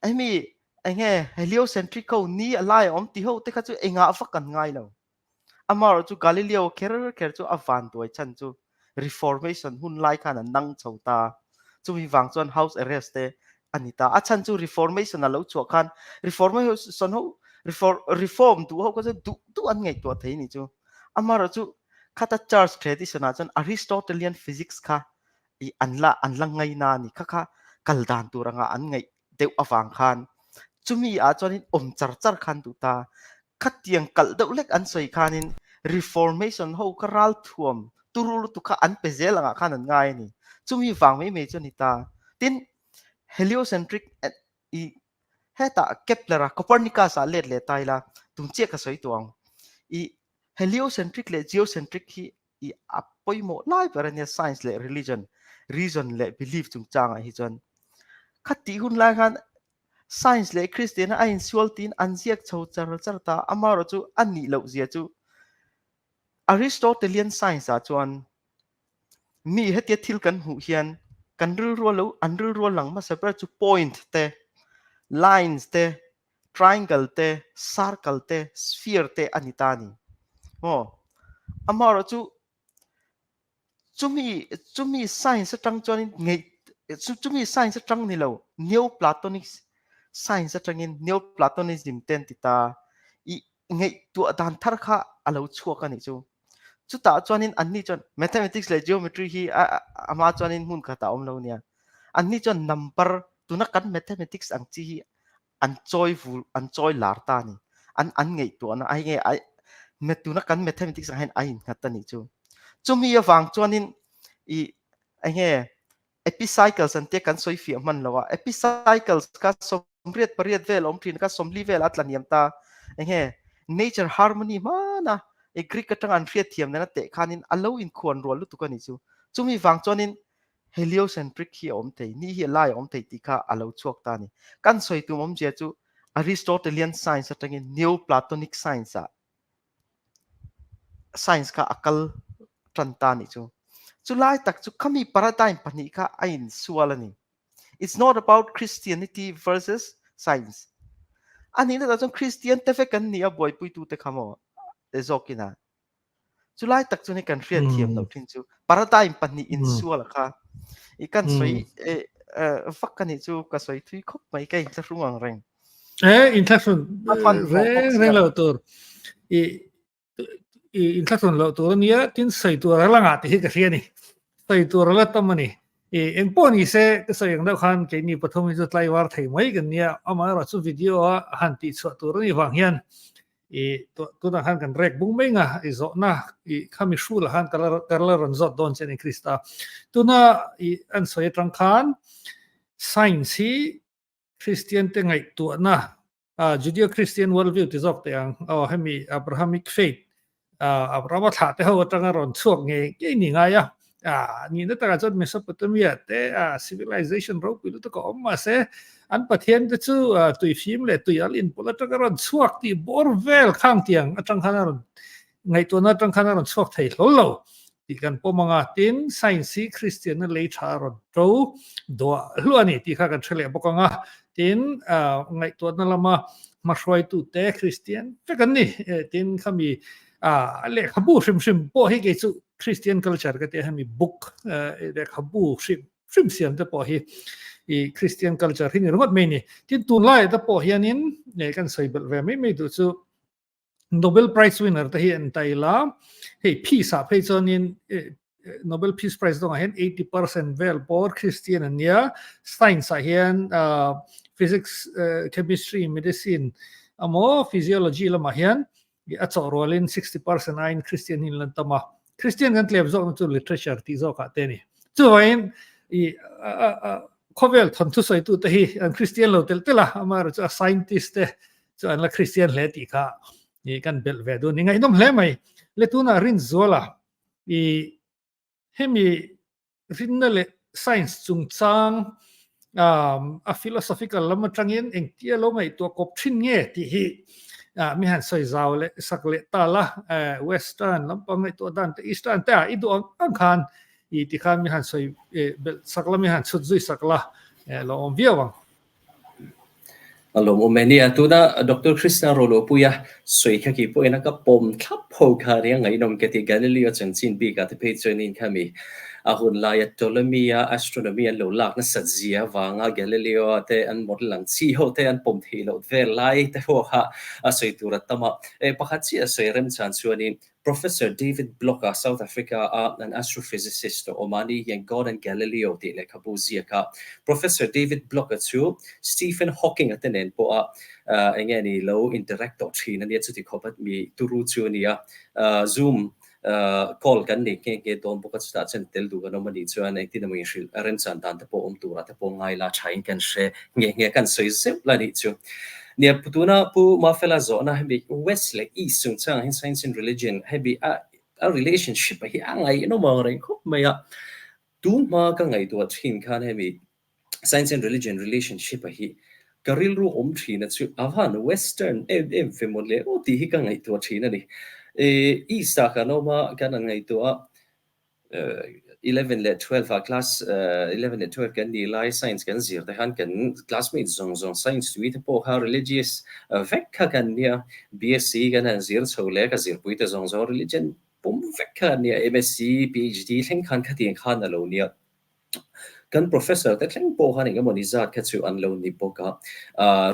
[SPEAKER 2] hemi enge heliocentric ho ni a lai a awm ti ho te kha chu engah vak an ngai lo. Amaherawh chu Galileo kher kher chu a vanduai chhan chu Reformation hun lai khan a nang chho ta. Chumi vang chuan house arrest te a ni ta. A chhan chu Reformation a lo chhuah khan Reformation ho reform duh ho kha chu duh duh an ngaihtuah thei ni chu. Amaherawh chu khata church tradition ah chuan Aristotelian physics kha i an la an la ngaina a ni. Kha kha kal dan tur anga an ngaih deuh avang khan chumi ah chuanin awm char char khan duh ta. Khatiang kalh deuh hlek an sawi khanin Reformation ho kha ralthuam turu lutuk kha an pe zel angah khan an ngai a ni. Chumi vang mai mai chu a ni ta. Tin, heliocentric i hetah Kepler-a Copernicus-ah let leh ta ila tum chiah ka sawi tawh ang. I heliocentric leh geocentric hi i a pawimawh lai ber a nia science leh religion, reason leh belief chungchangah hi chuan. Khatih hun lai khan Science leh Kristiana a insual tiin an ziak chho char char ta. Amaherawh chu a nih loh zia chu Aristotelian science ah chuan mi hetia thil kan hmuh hian kan rilrua lo an rilrua lang hmasa ber chu point te, lines te, triangle te, circle te, sphere te a ni ta a ni. Maw? Amaherawh chu Chumi chumi science atang chuanin ngei chumi science atang ni lo Neoplatonic science atangin Neoplatonism te an ti ta i ngaihtuah dan thar kha a lo chhuak a nih chu. Chutah chuanin anni chuan mathematics leh geometry hi a ama chuanin hmun khatah a awm lo nia. Anni chuan number tuna kan mathematics ang chi hi an chawi vul an chawi lar ta a ni. An an ngaihtuahna a hei nge ai tuna kan mathematics ang hian a innghat a nih chu. Chumi avang chuanin i enge epicycles an tia kan sawi fiah hman lo a. Epicycles kha sawmriat pariat vel a awm thin kha sawmli vel a tla hniam ta. Enge nature harmony hmana i Greek atanga an hriatthiam nena teh khanin a lo inkhuan rual lutuk a nih chu. Chumi vang chuanin Heliocentric hi a awm thei, ni hi a lai a awm thei tih kha a lo chhuak ta a ni. Kan sawi tum awmzia chu Aristotelian science atangin Neoplatonic science ah science kha a kal tan ta a nih chu. Chulai tak chu khami paradigm pahnih kha a insual a ni. It's not about Christianity versus science. A nihna tak chuan Christian te vek an ni a buaipuitute kha maw zawkin a. Chulai tak chu ni kan hriat thiam loh thin chu paradigm pahnih insual kha i kan sawi vak ka nih chu ka sawi thui khawp mai ka inthlahrung ang reng.
[SPEAKER 1] E inthlahrung reng reng lo tur i. i inthlahrun loh tur a nia, tin sawi tur a la ngah tih hi ka hria a ni. Sawi tur a la tam a ni. I engpawh ni se ka sawi ang deuh khan keini pathum hi chu tlaivar thei mai kan nia, amaherawh chu video a han tih chhuah tur a nih vang hian i tunah khan kan rek bung mai nga i zawhna i khami hrulah khan ka la ka la rawn zawt dawn che a ni Krista. Tuna i an sawi atang khan science hi Kristian te ngaihtuahna Judeo-Christian worldview ti zawk teh ang aw hemi Abrahamic faith Abrahama thlah te ho atanga rawn chhuak ngei ngei ni ngai a nihna takah chuan Mesopotamia te civilization ropui lutuk a awm mahse an pathian te chu tuifim leh tui al inpawlh atanga rawn chhuak tih bawr vel khang tiang atang khan a rawn ngaihtuahna atang khan a rawn chhuak thei hlawl lo tih kan pawm ang a, tin science hi Kristianna lei tha a rawn to duah hluah a ni tih kha kan hre leh bawk ang a, tin ngaihtuahna lama hmahruaitute Kristian vek an ni, tin khami lehkhabu hrim hrim pawh hi kei chu Kristian culture ka tia hemi book lehkhabu hrim hrim siam te pawh hi i Kristian culture hi ni ringawt mai a ni, tin tunlaiah te pawh hianin kan sawi belh ve mai mai duh chu Nobel Prize winner te hi an tail a, hei peace ah phei chuanin Nobel Peace Prize dawngah hian 80% vel pawh Christian an nia, science ah hian physics, chemistry, medicine emaw physiology lamah hian a chawh rualin 60% aiin Christian hi an lan tam a, Christian kan tlem zawkna chu literature tih zawkah te a ni. Chuvangin i khawvel thawnthu sawitute hi an Christian lo telh telh a, amaherawhchu a scientist te chu an la Kristian hle tih kha i kan belh ve dun. I ngaihnawm hle mai. Le tunah Rinzuala i hemi rinna leh science chungchang a philosophical lam atangin engtia lo ngaihtuah kawp thin nge tih hi mi han sawi zau leh sak leh ta la. Western lampang ngaihtuah dan te Eastern te ah i duh ang ang khan i tikhan mi han sawi belh sak la, mi han chhut zui sak la lo awm viau ang.
[SPEAKER 3] A lawmawm e nia, tuna Doctor Krishna Rolopuia sawi kha kei pawhin a ka pawm thlap ho kha nia ngaihnawm ka ti. Galileo chanchin bikah te phei chuanin khami a hun laia Ptolemy-a astronomy an lo lak nasat zia avanga Galileo-a te an model ang chi ho te an pawm theih loh vel lai te pawh kha a sawi tur a tam a. Pakhat chiah sawi remchan chuanin Professor David Block-a South Africa-a an astrophysicist a awm a, ani hian God and Galileo tih lehkhabu ziak a. Professor David Block-a chu Stephen Hawking-a te nen pawha eng nge ni lo interact tawh thin a nia, chuti khawp a mi turu chu a ni a. Zoom call kan nei nghe nghe dawn bawk a, chutah chuan tel duh kan awm a nih chuan engtin emaw inhrilh a remchan dan te pawh awm turah te pawh ngai la thain kan hre nghe nghe kan sawi zeuh la nih chu. Nia, tuna Pu Mafela zawhna hemi West leh East chungchangah hian Science and Religion hemi a a relationship a hi a ngaihnawm ang reng khawp mai a. Tun hma ka ngaihtuah thin khan hemi Science and Religion relationship a hi ka rilru awm thin a chu a van Western em em ve maw le aw tih hi ka ngaihtuah thin a ni. East ah kan awm a, kan han ngaihtuah a, 11 leh 12 ah class 11 leh 12 kan nih lai science kan zir te khan kan classmates zawng zawng science tui te pawh kha religious vek kha kan nia BSc kan han zir chho leh ka zirpui te zawng zawng religion pum vek kha kan nia MSc PhD thleng khan khatiang khan a lo nia. Kan professor te thleng pawh khan eng emawni zat kha chu an lo ni bawk a,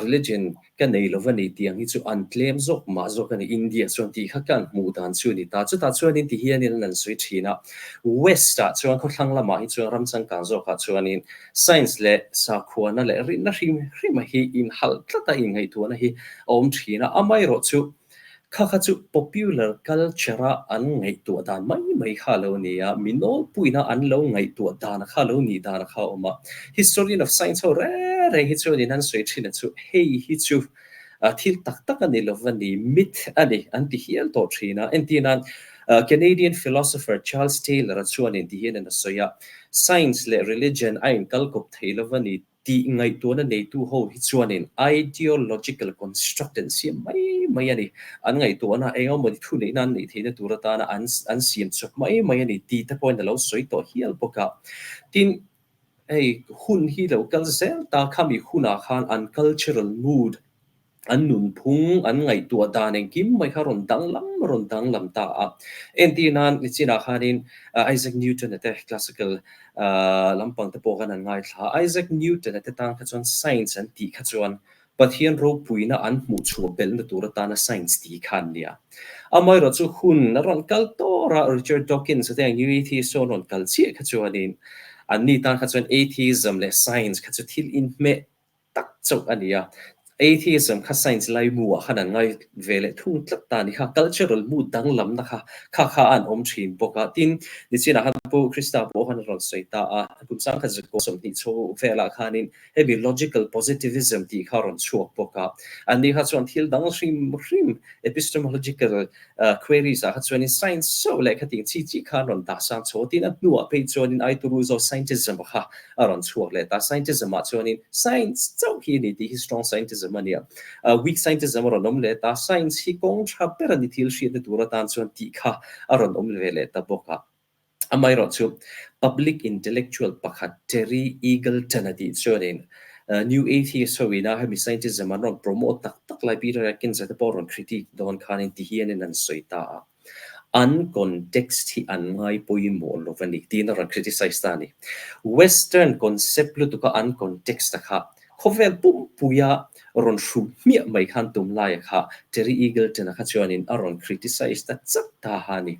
[SPEAKER 3] religion ka nei lo va ni tih ang hi chu an tlem zawk mah zawk a ni India chuan tih kha kan hmuh dan chu a ni ta. Chutah chuanin ti hianin an an sawi thin a, West ah chuan khawthlang lamah hi chuan ram changkang zawkah chuanin science leh sakhuana leh rinna hrim hrima hi inhalh tlat a inngaihtuahna hi a awm thin a, amaherawh chu Kha kha chu popular culture a an ngaihtuah dan mai mai kha a lo ni a, mi nawlpuina an lo ngaihtuah dan kha a lo nih dan kha a awm a. Historian of science ho reng reng hi chuanin an sawi thin a chu hei hi chu thil tak tak a ni lo va ni, myth a ni an ti hial tawh thin a. Entir nan Canadian philosopher Charles Taylor a chuanin ti hian a sawi a, Science leh religion a inkalkawp thei lo va ni, Tih ngaihtuahna neitu ho hi chuanin ideological construct an siam mai mai a ni. An ngaihtuahna eng emawni thu neihna an neih theihna tur atana an an siam chawp mai mai a ni tih te pawhin a lo sawi tawh hial bawk a. Tin, hei hun hi lo kal zel ta khami hunah khan an cultural mood An nunphung, an ngaihtuah dan engkim mai kha rawn danglam rawn danglam ta a. Entir nan nichinah khanin Isaac Newton-a te classical lampang te pawh khan an ngaithla a. Isaac Newton-a te tan kha chuan science an tih kha chuan Pathian ropuina an hmuh chhuah belhna tur atana science ti kha an nia. Amaherawh chu hun a rawn kal tawr a, Richard Dawkins a te ang New Atheist ho an rawn kal chiah kha chuanin anni tan kha chuan atheism leh science kha chu thil inhmeh tak chauh a ni a. Atheism kha science laimu ah khan an ngai ve leh thung tlat ta a ni kha. Cultural mood danglamna kha kha kha an awm thin bawk a. Tin, nichinah khan Pu Krista pawh khan a rawn sawi ta a, kum sangkhat zakua 20 chho velah khanin hemi logical positivism tih kha a rawn chhuak bawk a. Anni kha chuan thil dang hrim hrim epistemological queries ah kha chuanin science chauh leh khatiang chi chi kha an rawn dah sang chho a. Tin, a hnuah phei chuanin Aituru zo scientism kha a rawn chhuak leh ta. Scientism ah chuanin science chauh hi a ni tih hi strong scientism a nia. Weak scientism a rawn awm leh ta. Science hi kawng tha ber a ni thil hriatna tur atan chuan tih kha a rawn awm ve leh ta bawk a. Amaherawh chu public intellectual pakhat Terry Eagleton a tih chuanin New Atheist ho ina hemi scientism an rawn promote tak tak lai Peter Atkins a te pawh rawn critique dawn khanin ti hianin an sawi ta a. An context hi an ngai pawimawh lo a ni tiin a rawn criticise ta a ni. Western concept lutuka an context a kha Khawvel pumpuia rawn hruh hmiah mai khan tum laia kha Terry Eagleton-a kha chuanin a rawn criticise ta chak ta ha ni.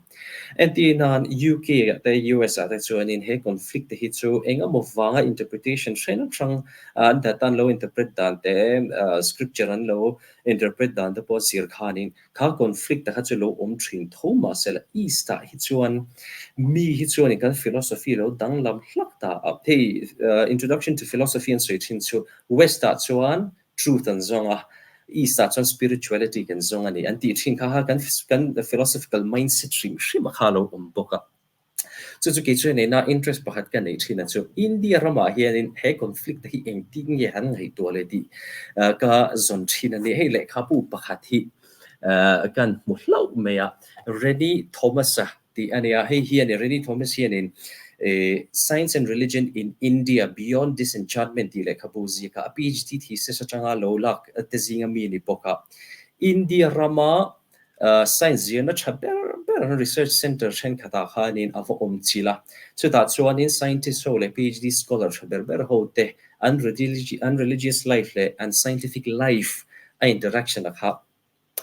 [SPEAKER 3] Entir nan UK ah te US ah te chuanin he conflict te hi chu eng emaw vanga interpretation hrang hrang an data an lo interpret dan te scripture an lo interpret dan te pawh zir khanin Kha conflict a kha chu lo awm thin tho mahse la East ah hi chuan mi hi chuanin kan philosophy lo danglam hlak ta a. Hei introduction to philosophy an sawi thin chu West ah chuan truth an zawng a, East ah chuan spirituality kan zawng a ni an tih thin kha kha kan kan philosophical mindset hrim hrim a kha lo awm bawk a. Chu chu kei chuan neihna interest pakhat ka neih thin a chu India ramah hianin he conflict te hi engtin nge han ngaihtuah leh tih ka zawn thin a ni. Hei lehkhabu pakhat hi kan hmu hlauh mai a, Rennie Thomas-a tih a nia. Hei hian Rennie Thomas hianin Science and Religion in India Beyond Disenchantment tih lehkhabu ziaka a PhD thesis atanga lo lak te zinga mi a ni bawk a. India rama Science zirna tha ber ber research centre thenkhatah khanin a va awm chilh a, chutah chuanin scientist ho leh PhD scholar tha ber ber ho te an an religious life leh an scientific life a interaction a kha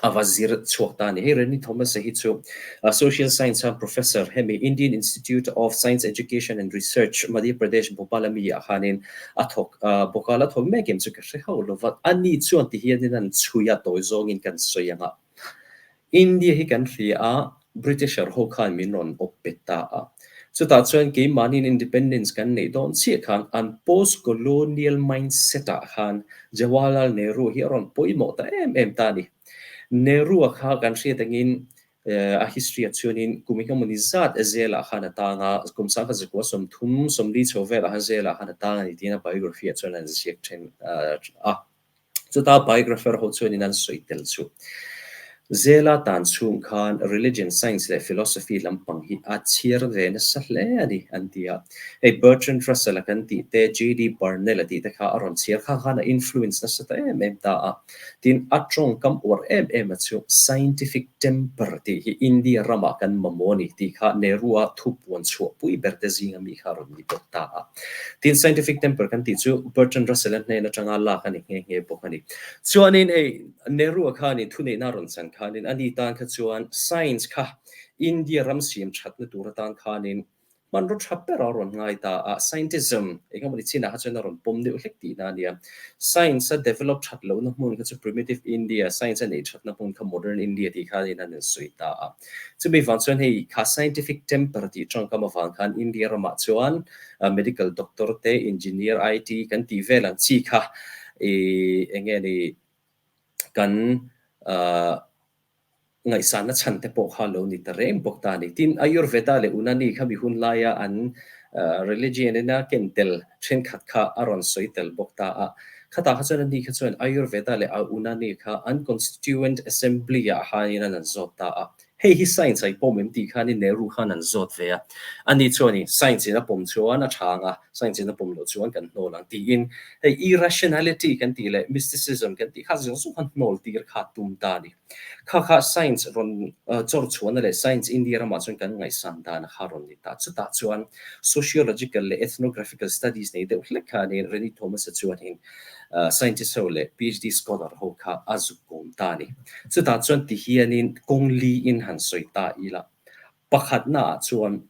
[SPEAKER 3] a va zir chhuak ta a ni. Hei Rennie Thomas-a hi chu social science a professor hemi Indian Institute of Science Education and Research, Madhya Pradesh, Bhopal ami ah khanin a thawk bawk a, la thawk mek em chu ka hre hauh lo va, ani chuan ti hianin an chhui a tawi zawngin kan sawi ang a. India hi kan hria a, Britisher ho khan min rawn awp bet ta a. Chutah chuan keimahniin independence kan neih dawn chiah khan an post-colonial mindset ah khan Jawaharlal Nehru hi a rawn pawimawh ta em em ta a ni. Nehru-a kha kan hriat angin a history ah chuanin kum engemawni zat zelah khan a tang a, kum sangkhat zakua 30, 40 chho velah khan zelah khan a tang a ni tiin a biography ah chuan an ziak then a. Chuta biographer ho chuanin an sawi tel chu. Zela tan chhung khan religion, science leh philosophy lampang hi a chhiar ve nasa hle a ni an ti a. Hei Bertrand Russell a kan tih te, JD Burnell a tih te kha a rawn chhiar kha khan a influence nasa ta em em ta a. Tin, a tawngkam uar em em a chu scientific temper tih hi India ramah kan mamawh a ni tih kha Nehru-a thupuan chhuahpui ber te zinga mi kha a rawn ni bawk ta a. Tin, scientific temper kan tih chu Bertrand Russell-a hnen atanga lak a ni nghe nghe bawk a ni. Chuanin hei Nehru-a khanin thuneihna a rawn chan khanin ani tan kha chuan science kha India ram siam thatna tur atan khanin Hmanraw tha ber a rawn ngai ta a, scientism eng emawni chinah kha chuan a rawn pawm deuh hlek tihna a nia. Science a develop that lohna hmun kha chu primitive India, science a neih thatna hmun kha modern India tih khan in an insawi ta a. Chumi vang chuan hei kha scientific temper tih tawngkam avang khan India ramah chuan medical doctor te, engineer, IT kan tih vel ang chi kha ih eng nge ni kan Ngaihsanna chhan te pawh kha lo ni ta reng bawk ta a ni. Tin, Ayurveda leh Unani kha mi hun laia an religion ina ken tel thenkhat kha a rawn sawi tel bawk ta a. Khatah kha chuan ani kha chuan Ayurveda leh Unani kha an Constituent Assembly ah khanin an an zawt ta a. Hei hi science ai pawm em tih khanin Nehru khan an zawt ve a. Ani chuanin science in a pawm chuan a tha ang a, science in a pawm loh chuan kan hnawl ang tiin hei irrationality kan tih leh mysticism kan tih kha zawng zawng khan hnawl tir kha tum ta a ni. Kha kha science rawn chawr chhuahna leh science India ramah chuan kan ngaihsan dan a kha rawn ni ta. Chutah chuan sociological leh ethnographical studies nei deuh hlek khanin Rennie Thomas-a chuanin. Scientist ho leh PhD scholar ho kha a zuk kawm ta a ni. Chutah chuan ti hianin kawng li in han sawi ta ila. Pakhatna ah chuan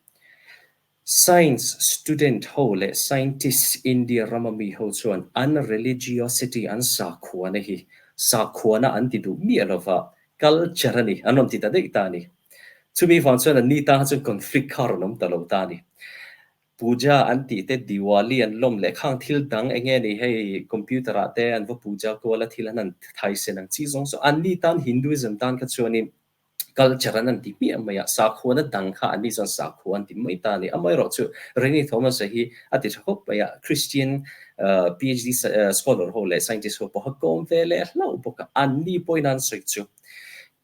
[SPEAKER 3] Science student ho leh scientist India rama mi ho chuan an religiosity an sakhuana hi sakhuana an ti duh miah lova culture a ni an rawn ti ta daih ta a ni. Chumi vang chuan an ni tan kha chuan conflict kha a rawn awm ta lo ta a ni. Puja an tih te Diwali an lawm leh khang thil dang eng nge ni hei computer ah te an va puja kual a thil an han thai sen ang chi zawng zawng an ni tan Hinduism tan kha chuanin culture an an ti hmiah mai a, sakhuana dang kha an ni chuan sakhua an ti mai ta a ni. Amaherawh chu Rene Thomas-a hi a ti tha khawp mai a, Christian PhD scholar ho leh scientist ho pawh a kawm ve leh hlauh bawk a, an ni pawhin an sawi chu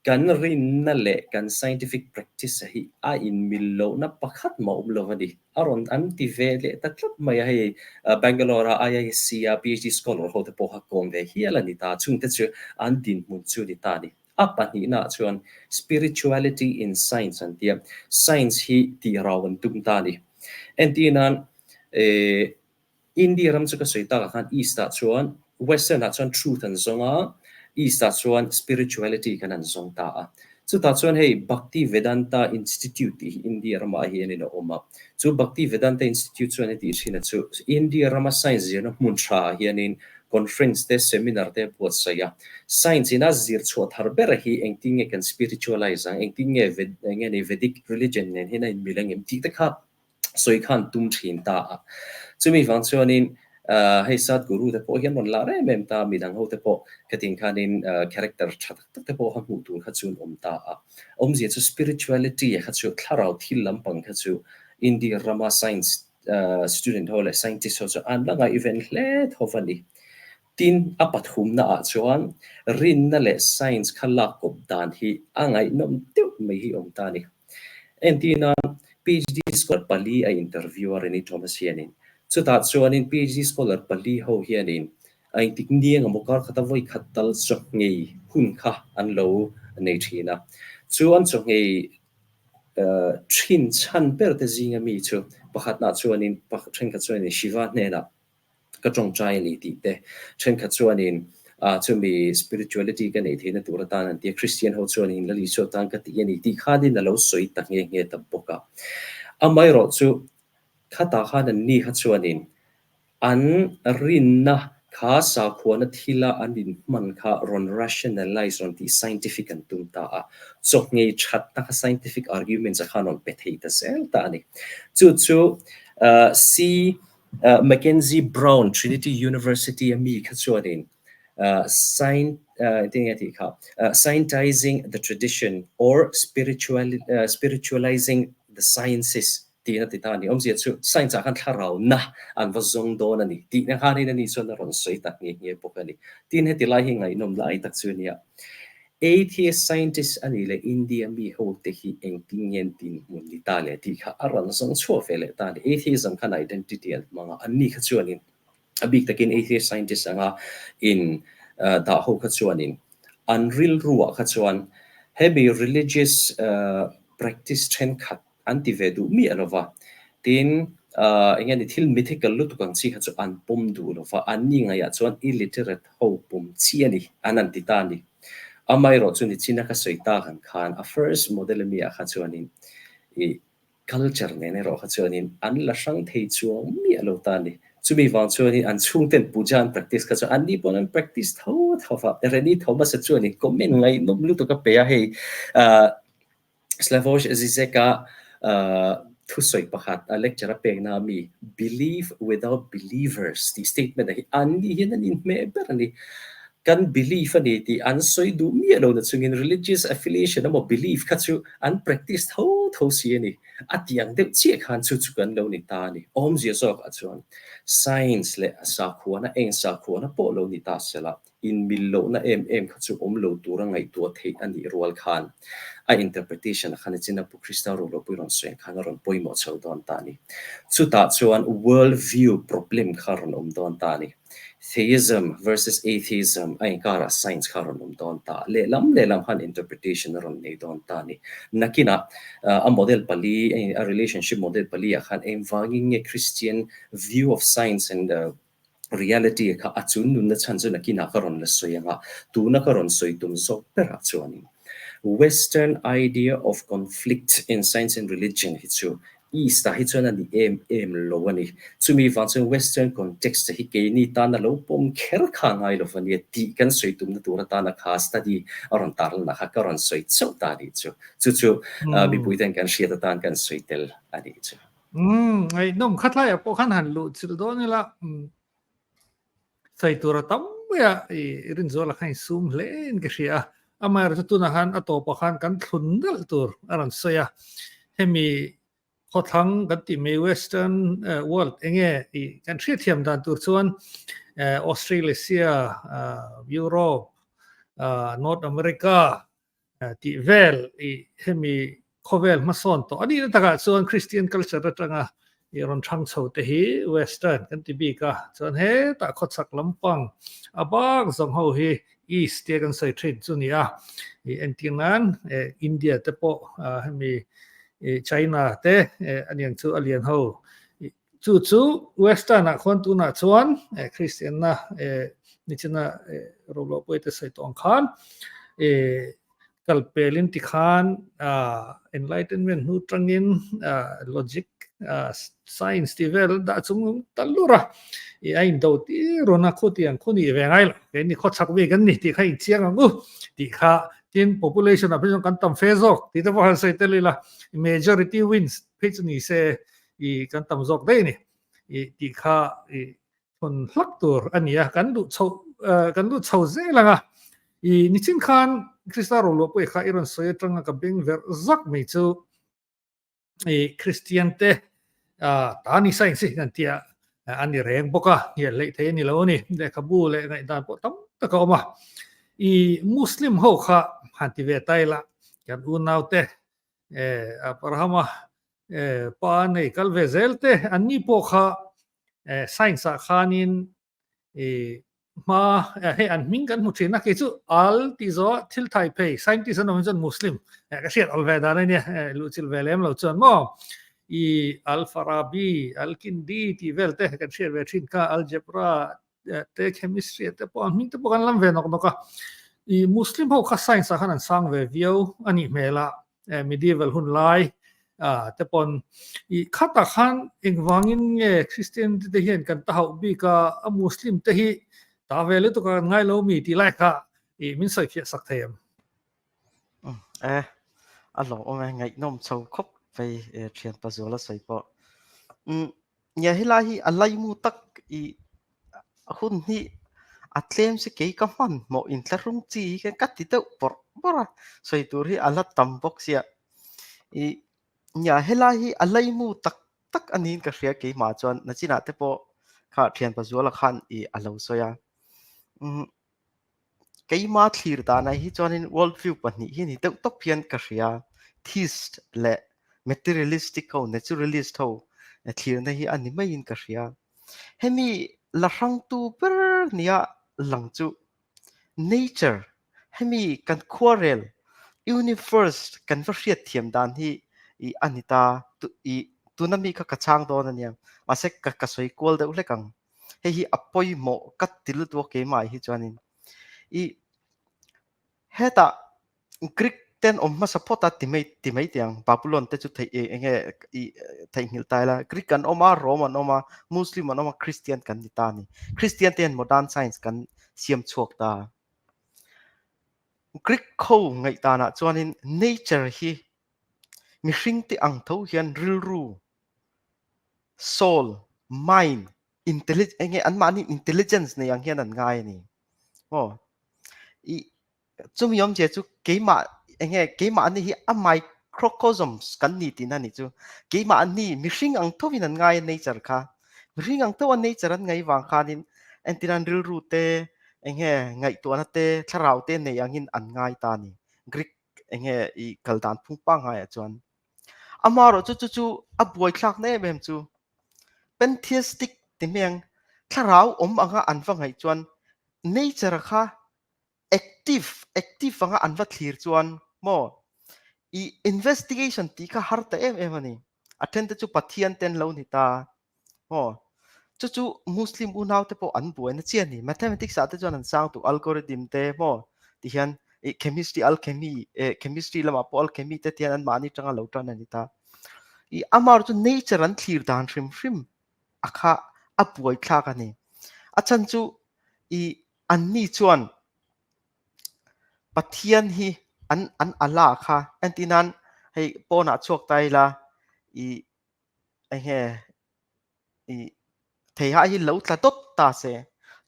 [SPEAKER 3] kan rinna leh kan scientific practice-a hi a inmil lohna pakhat mah awm lo a ni. A rawn an ti ve leh ta tlat mai a, hei Bangalore-a IISc-a PhD scholar ho te pawh kha kawm ve hial a ni ta, chungte chu an dinhmun chu a ni ta a ni. A pahnihnaah chuan Spirituality in Science an ti a, science hi tih rau an tum ta a ni. Entir nan India ram chu ka sawi takah khan East ah chuan Western ah chuan truth an zawng a, East ah chuan spirituality khan an zawng ta a. Chutah chuan hei Bhakti Vedanta Institute tih hi India ramah hianin a awm a. Chu Bhakti Vedanta Institute chuan a tih thin a chu India rama science zirna hmun tha ah hianin Conference te, seminar te buatsaih a, science ina zir chhuah thar ber hi engtin nge kan spiritualize ang, engtin nge Ved enge ni Vedic religion nen hian a inmil ang em tih te kha sawi khan tum thin ta a. Chumi vang chuanin hei Sadhguru te pawh hian rawn lar em em ta, midang ho te pawh khatin khanin character tha tak tak te pawh kha hmuh tur kha chu an awm ta a. Awmzia chu spirituality kha chu thlarau thil lampang kha chu India rama science Student ho leh scientist ho chu an la ngaihven hle tho a ni. Tin, a pathumna ah chuan rinna leh science kha lak kawp dan hi a ngaihnawm deuh mai hi awm ta a ni. Entirna, PhD scholar pali a interview a Renee Thomas hianin. Chutah chuanin PhD scholar pali ho hianin a engtik niang emaw kar khata vawi khat tal chawhngei hun kha an lo nei thin a. Chu an chawhngei Thin chhan ber te zinga mi chu pakhatnah chuanin thenkhat chuanin Shiva hnenah ka tawngtai a ni tih te, thenkhat chuanin chumi spirituality ka neih theihna tur atan an ti a, Christian ho chuanin Lal Isua tan ka ti a ni tih khanin a lo sawi ta nghe nghe ta bawk a. Amaherawhchu chu khatah khan an ni kha chuanin An rinna kha sakhuana thila an inhman kha rawn rationalize, rawn tih scientific an tum ta a, chawhngei thatna kha scientific arguments a khan rawn pe thei ta zel ta a ni. Chu chu C. Mackenzie Brown, Trinity University a mi kha chuanin engtin nge tih kha, scientizing the tradition or spiritualizing the sciences Tihna ti ta a ni. Awmzia chu science ah khan thlarau na an va zawng dawn a ni tihna khanin ani chuan a rawn sawi tak nghe nghe bawk a ni. Tin heti lai hi ngaihnawm lai tak chu a nia. Atheist scientist a nih leh India mi ho te hi engtin nge an dinhmun ni ta le tih kha a rawn zawng chhuah ve leh ta a ni. Atheism khan identity an hmang a, an ni kha chuanin a bik takin atheist scientist anga in dah ho kha chuanin an rilruah kha chuan hemi religious practice thenkhat an ti ve duh miah lo va, tin eng nge ni thil mythical lutuk ang chi kha chu an pawm duh lo va, an ni ngaihah chuan illiterate ho pawm chi a ni, an han ti ta a ni. Amaherawh chu nichina ka sawi tak ang khan a first model ami ah kha chuanin ih culture nen erawh kha chuanin an la hrang thei chuang miah lo ta a ni. Chumi vang chuanin an chhungten puja an practice kha chuan anni pawhin an practice tho tho va, Reni Thomas-a chuanin comment ngaihnawm lutuk a pe a hei ah Slavoj Zizek-a thusawi pakhat a lecture a pekna a mi Belief without believers tih statement-a hi an ni hian an inhmeh ber a ni. Kan belief a ni tih an sawi duh miah lo nachungin religious affiliation emaw belief kha chu an practice tho tho si a ni. A tih ang deuh chiah khan chu chu kan lo ni ta a ni. Awmzia zawkah chuan science leh sakhuana eng sakhuana pawh lo ni ta sela Inmil lohna em em kha chu awm lo tura ngaihtuah theih a nih rual khan a interpretation a khan a chin a Pu Krista Rualawpui rawn sawi ang khan a rawn pawimawh chho dawn ta a ni. Chutah chuan world view problem kha a rawn awm dawn ta a ni. Theism versus atheism a inkarah science kha a rawn awm dawn ta a, lehlam lehlam khan interpretation a rawn nei dawn ta a ni. Nakinah a model pali, a relationship model pali ah khan engvangin nge Christian view of science and. Reality kha a chun nunna chhan chu nakinah ka rawn la sawi ang a, tuna ka rawn sawi tum zawk berah chuanin Western idea of conflict in science and religion hi chu East ah hi chuan a ni em em lo a ni. Chumi vang chuan Western context hi keini tana lo pawm kher kha ngai lo va nia tih kan sawi tumna tur atana kha study a rawn tarlanah kha ka rawn sawi chauh ta a nih chu. Chu chu mipui ten kan hriat atan kan sawi tel a nih chu.
[SPEAKER 1] Umm, ngaihnawm kha tlaiah pawh khan han luh chilh dawn ila, umm, sawi tur a tam mai a, i Rinzuala khan i sum hle in ka hria a, amaherawhchu tunah khan a tawpah khan kan thlun nalh tur a rawn sawi a, hemi khawthlang kan tih mai western world enge i kan hriatthiam dan tur chuan Australasia, Europe, North America, tih vel i hemi khawvel hmasawn tawh a nihna takah chuan Christian culture atanga i rawn thang chho te hi Western kan ti bik a, chuan hetah khawchhak lampang a bak zawng ho hi East tia kan sawi thin chu ni a, i entir nan India te pawh hemi China te aniang chu a lian ho Chu chu Western ah khuan tunah chuan Christian na nichina Roluah pawh te sawi tawh ang khan kal pelin tikhan enlightenment hnu tangin logic science tih vel dah chung tal lur a, i a indo tir rawn a khutiang khu nih ve ngai lo keini khawchhak mi kan ni tih kha inchiang ang u tih kha tin population ah phei chuan kan tam fe zawk tih te pawh han sawi tel ila majority wins phei chu ni se i kan tam zawk daih a ni i tih kha i thawn hlak tur a ni a, kan duh chho kan lut chho zel ang a, i nichin khan Krista roluah pawh i kha i rawn sawi atanga ka beng verh zak mai chu i Kristian te ta ni science hi kan tia a ni reng bawk a, hnial hleih thei a ni lo a ni, lehkhabu leh ngaihdan pawh tam tak a awm a, i Muslim ho kha han ti ve ta ila kan unau te Abrahama pa nei kal ve zel te an ni pawh kha science ah khanin hma hei an hming kan hmu thin a kei chu al tih zawh a thil thai phei scientist an awm chuan muslim ka hriat awm ve dan a nia luhchilh ve lem lo chuan maw i al farabi al kindi tih vel te kan hriat ve thin kha algebra te chemistry te pawh an hming te pawh kan lam ve nawk nawk a i muslim ho kha science ah khan an sang ve viau a nih hmel a medieval hun lai te pawn i khatah khan engvangin nge Christian te hian kan ta hauh bik a a muslim te hi ta ve lutuk a kan ngai lo mi tih lai kha i min sawi fiah sak thei em?
[SPEAKER 2] E a lawm awm e ngaihnawm chho khawp mai thian Pazuala sawi pawh. Nia helai hi a laimu tak i hun hi a tlem si kei ka hmanhmawh inthlahrung chi hi ka ti deuh bawrh bawrh a, sawi tur hi a la tam bawk sia. I nia helai hi a laimu tak tak a niin ka hria keimah chuan nachinah te pawh kha thianpa Zuala khan i a lo sawi a. Umm Keima thlir danah hi chuanin world view pahnih hi ni deuh tawp hian ka hria. Theist leh materialistic ho, naturalist ho thlirna hi a ni maiin ka hria. Hemi la hrangtu ber nia lang chu nature, hemi kan khuarel, universe kan va hriat thiam dan hi a ni ta. Tuna mi kha ka chhang dawn a nia, mahse ka sawi kual deuh hlek ang. Hei hi a pawimawh ka ti lutuk a keimah hi chuanin i hetah Greek ten awm hmasa phawt a ti mai ti mai teh ang Babylon te chu theih eng nge i theihnghilh ta ila Greek an awm a Rome an awm a Muslim an awm a Christian kan ni ta a ni Christian te hian modern science kan siam chhuak ta Greek ho ngaihdanah chuanin nature hi mihring te ang tho hian rilru soul, mind, intelligence enge anmahni intelligence nei ang hian an ngai a ni. Maw? I chumi awmzia chu keimah enge keimahni hi a microcosms kan ni tihna ni chu. Keimahni mihring ang thovin an ngai a nature kha. Mihring ang tho a nature an ngai vang khanin entirnan rilru te enge ngaihtuahna te thlarau te nei angin an ngai ta a ni. Greek enge i kal dan phung pangngai ah chuan. Amaherawh chu chu chu a buaithlakna em em chu Pantheistic ti hmeng thlarau awm anga an va ngaih chuan nature kha active active anga an va thlir chuan maw i investigation tih kha har ta em em a ni. A then te chu Pathian te an lo ni ta maw. Chu chu Muslim unaute pawh an buaina chiah a ni. Mathematics ah te chuan an sang tuk algorithm te maw ti hian ih chemistry alchemy eh chemistry lamah pawh alchemy te ti hian anmahni atanga lo tan a ni ta. Ih amaherawhchu chu nature an thlir dan hrim hrim a kha a buaithlak a ni. A chhan chu ih anni chuan Pathian hi an an Allah kha entir nan hei pawnah chhuak ta ila ih eng nge ih theihai hi lo tla dawt ta se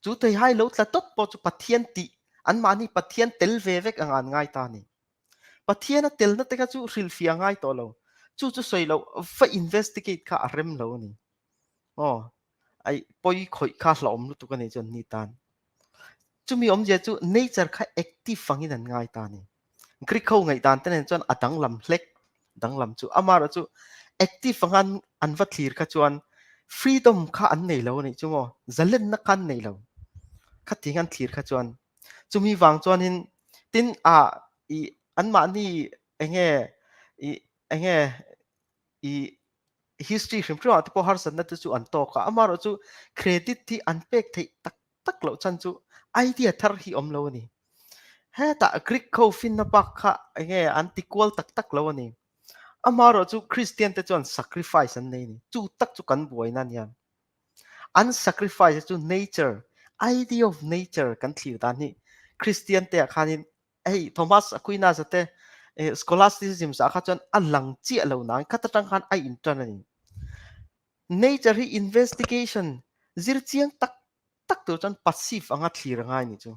[SPEAKER 2] chu theihai lo tla dawt pawh chu Pathian tih anmahni Pathian tel ve vek anga an ngai ta a ni. Pathian a telna te kha chu hrilhfiah a ngai tawh lo. Chu chu sawi loh va investigate kha a rem lo a ni. Aw ai pawi khawih kha hlauhawm lutuk a nih chuan ni tan. Chumi awmzia chu nature kha active fangin an ngai ta a ni. Greek ho ngaihdan te nen chuan a danglam hlek danglam chu amaherawh chu active anga an va thlir kha chuan freedom kha an nei lo a nih chu maw zalenna kha an nei lo khatiang an thlir kha chuan chumi vang chuanin tin ah ih anmahni enge ih enge ih history hrim hrim ah te pawh harsatna te chu an tawk a amaherawh chu credit hi an pek theih tak tak loh chan chu idea thar hi awm lo a ni. Hetah Greek ho finna bak kha enge an ti kual tak tak lo a ni. Amaherawh chu Christian te chuan sacrifice an nei a ni. Chu tak chu kan buaina a nia. An sacrifice chu nature, idea of nature kan thlir dan hi Christian te ah khanin hei Thomas Aquinas te scholasticism ah kha chuan a lang chiah lo nang khat atang khan a intan a ni. Nature hi investigation zir chiang tak tak tur chuan passive anga thlir a ngai ni chu.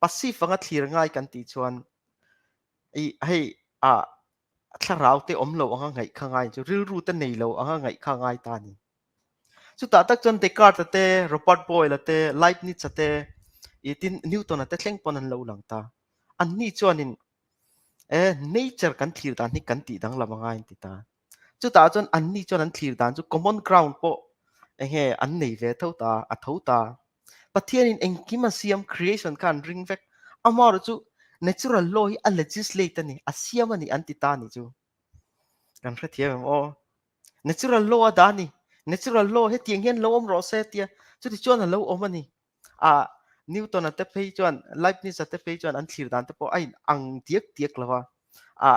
[SPEAKER 2] Passive anga thlir ngai kan tih chuan i hei a thlarau te awm lo anga ngaih kha ngai chu rilru te nei lo anga ngaih kha ngai ta ni. Chutah tak chuan Descartes te, Robert Boyle te, Leibniz te, i tin Newton te thleng pawn an lo lang ta. Anni chuanin e nature kan thlir dan hi kan tih danglam a ngai an ti ta. Chutah chuan anni chuan an thlir dan chu common ground pawh enge an nei ve tho ta, a tho ta. Pathianin engkim a siam creation kha an ring vek. Amaherawh chu natural law hi a legislate a ni, a siam a ni an ti ta ni chu. Kan hrethiam em aw. Natural law a dah a ni. Natural law hetiang hian lo awm rawh se tia chuti chuan a lo awm a ni. A Newton-a te phei chuan Leibniz-a te phei chuan an thlir dan te pawh a in ang diak diak lo a. A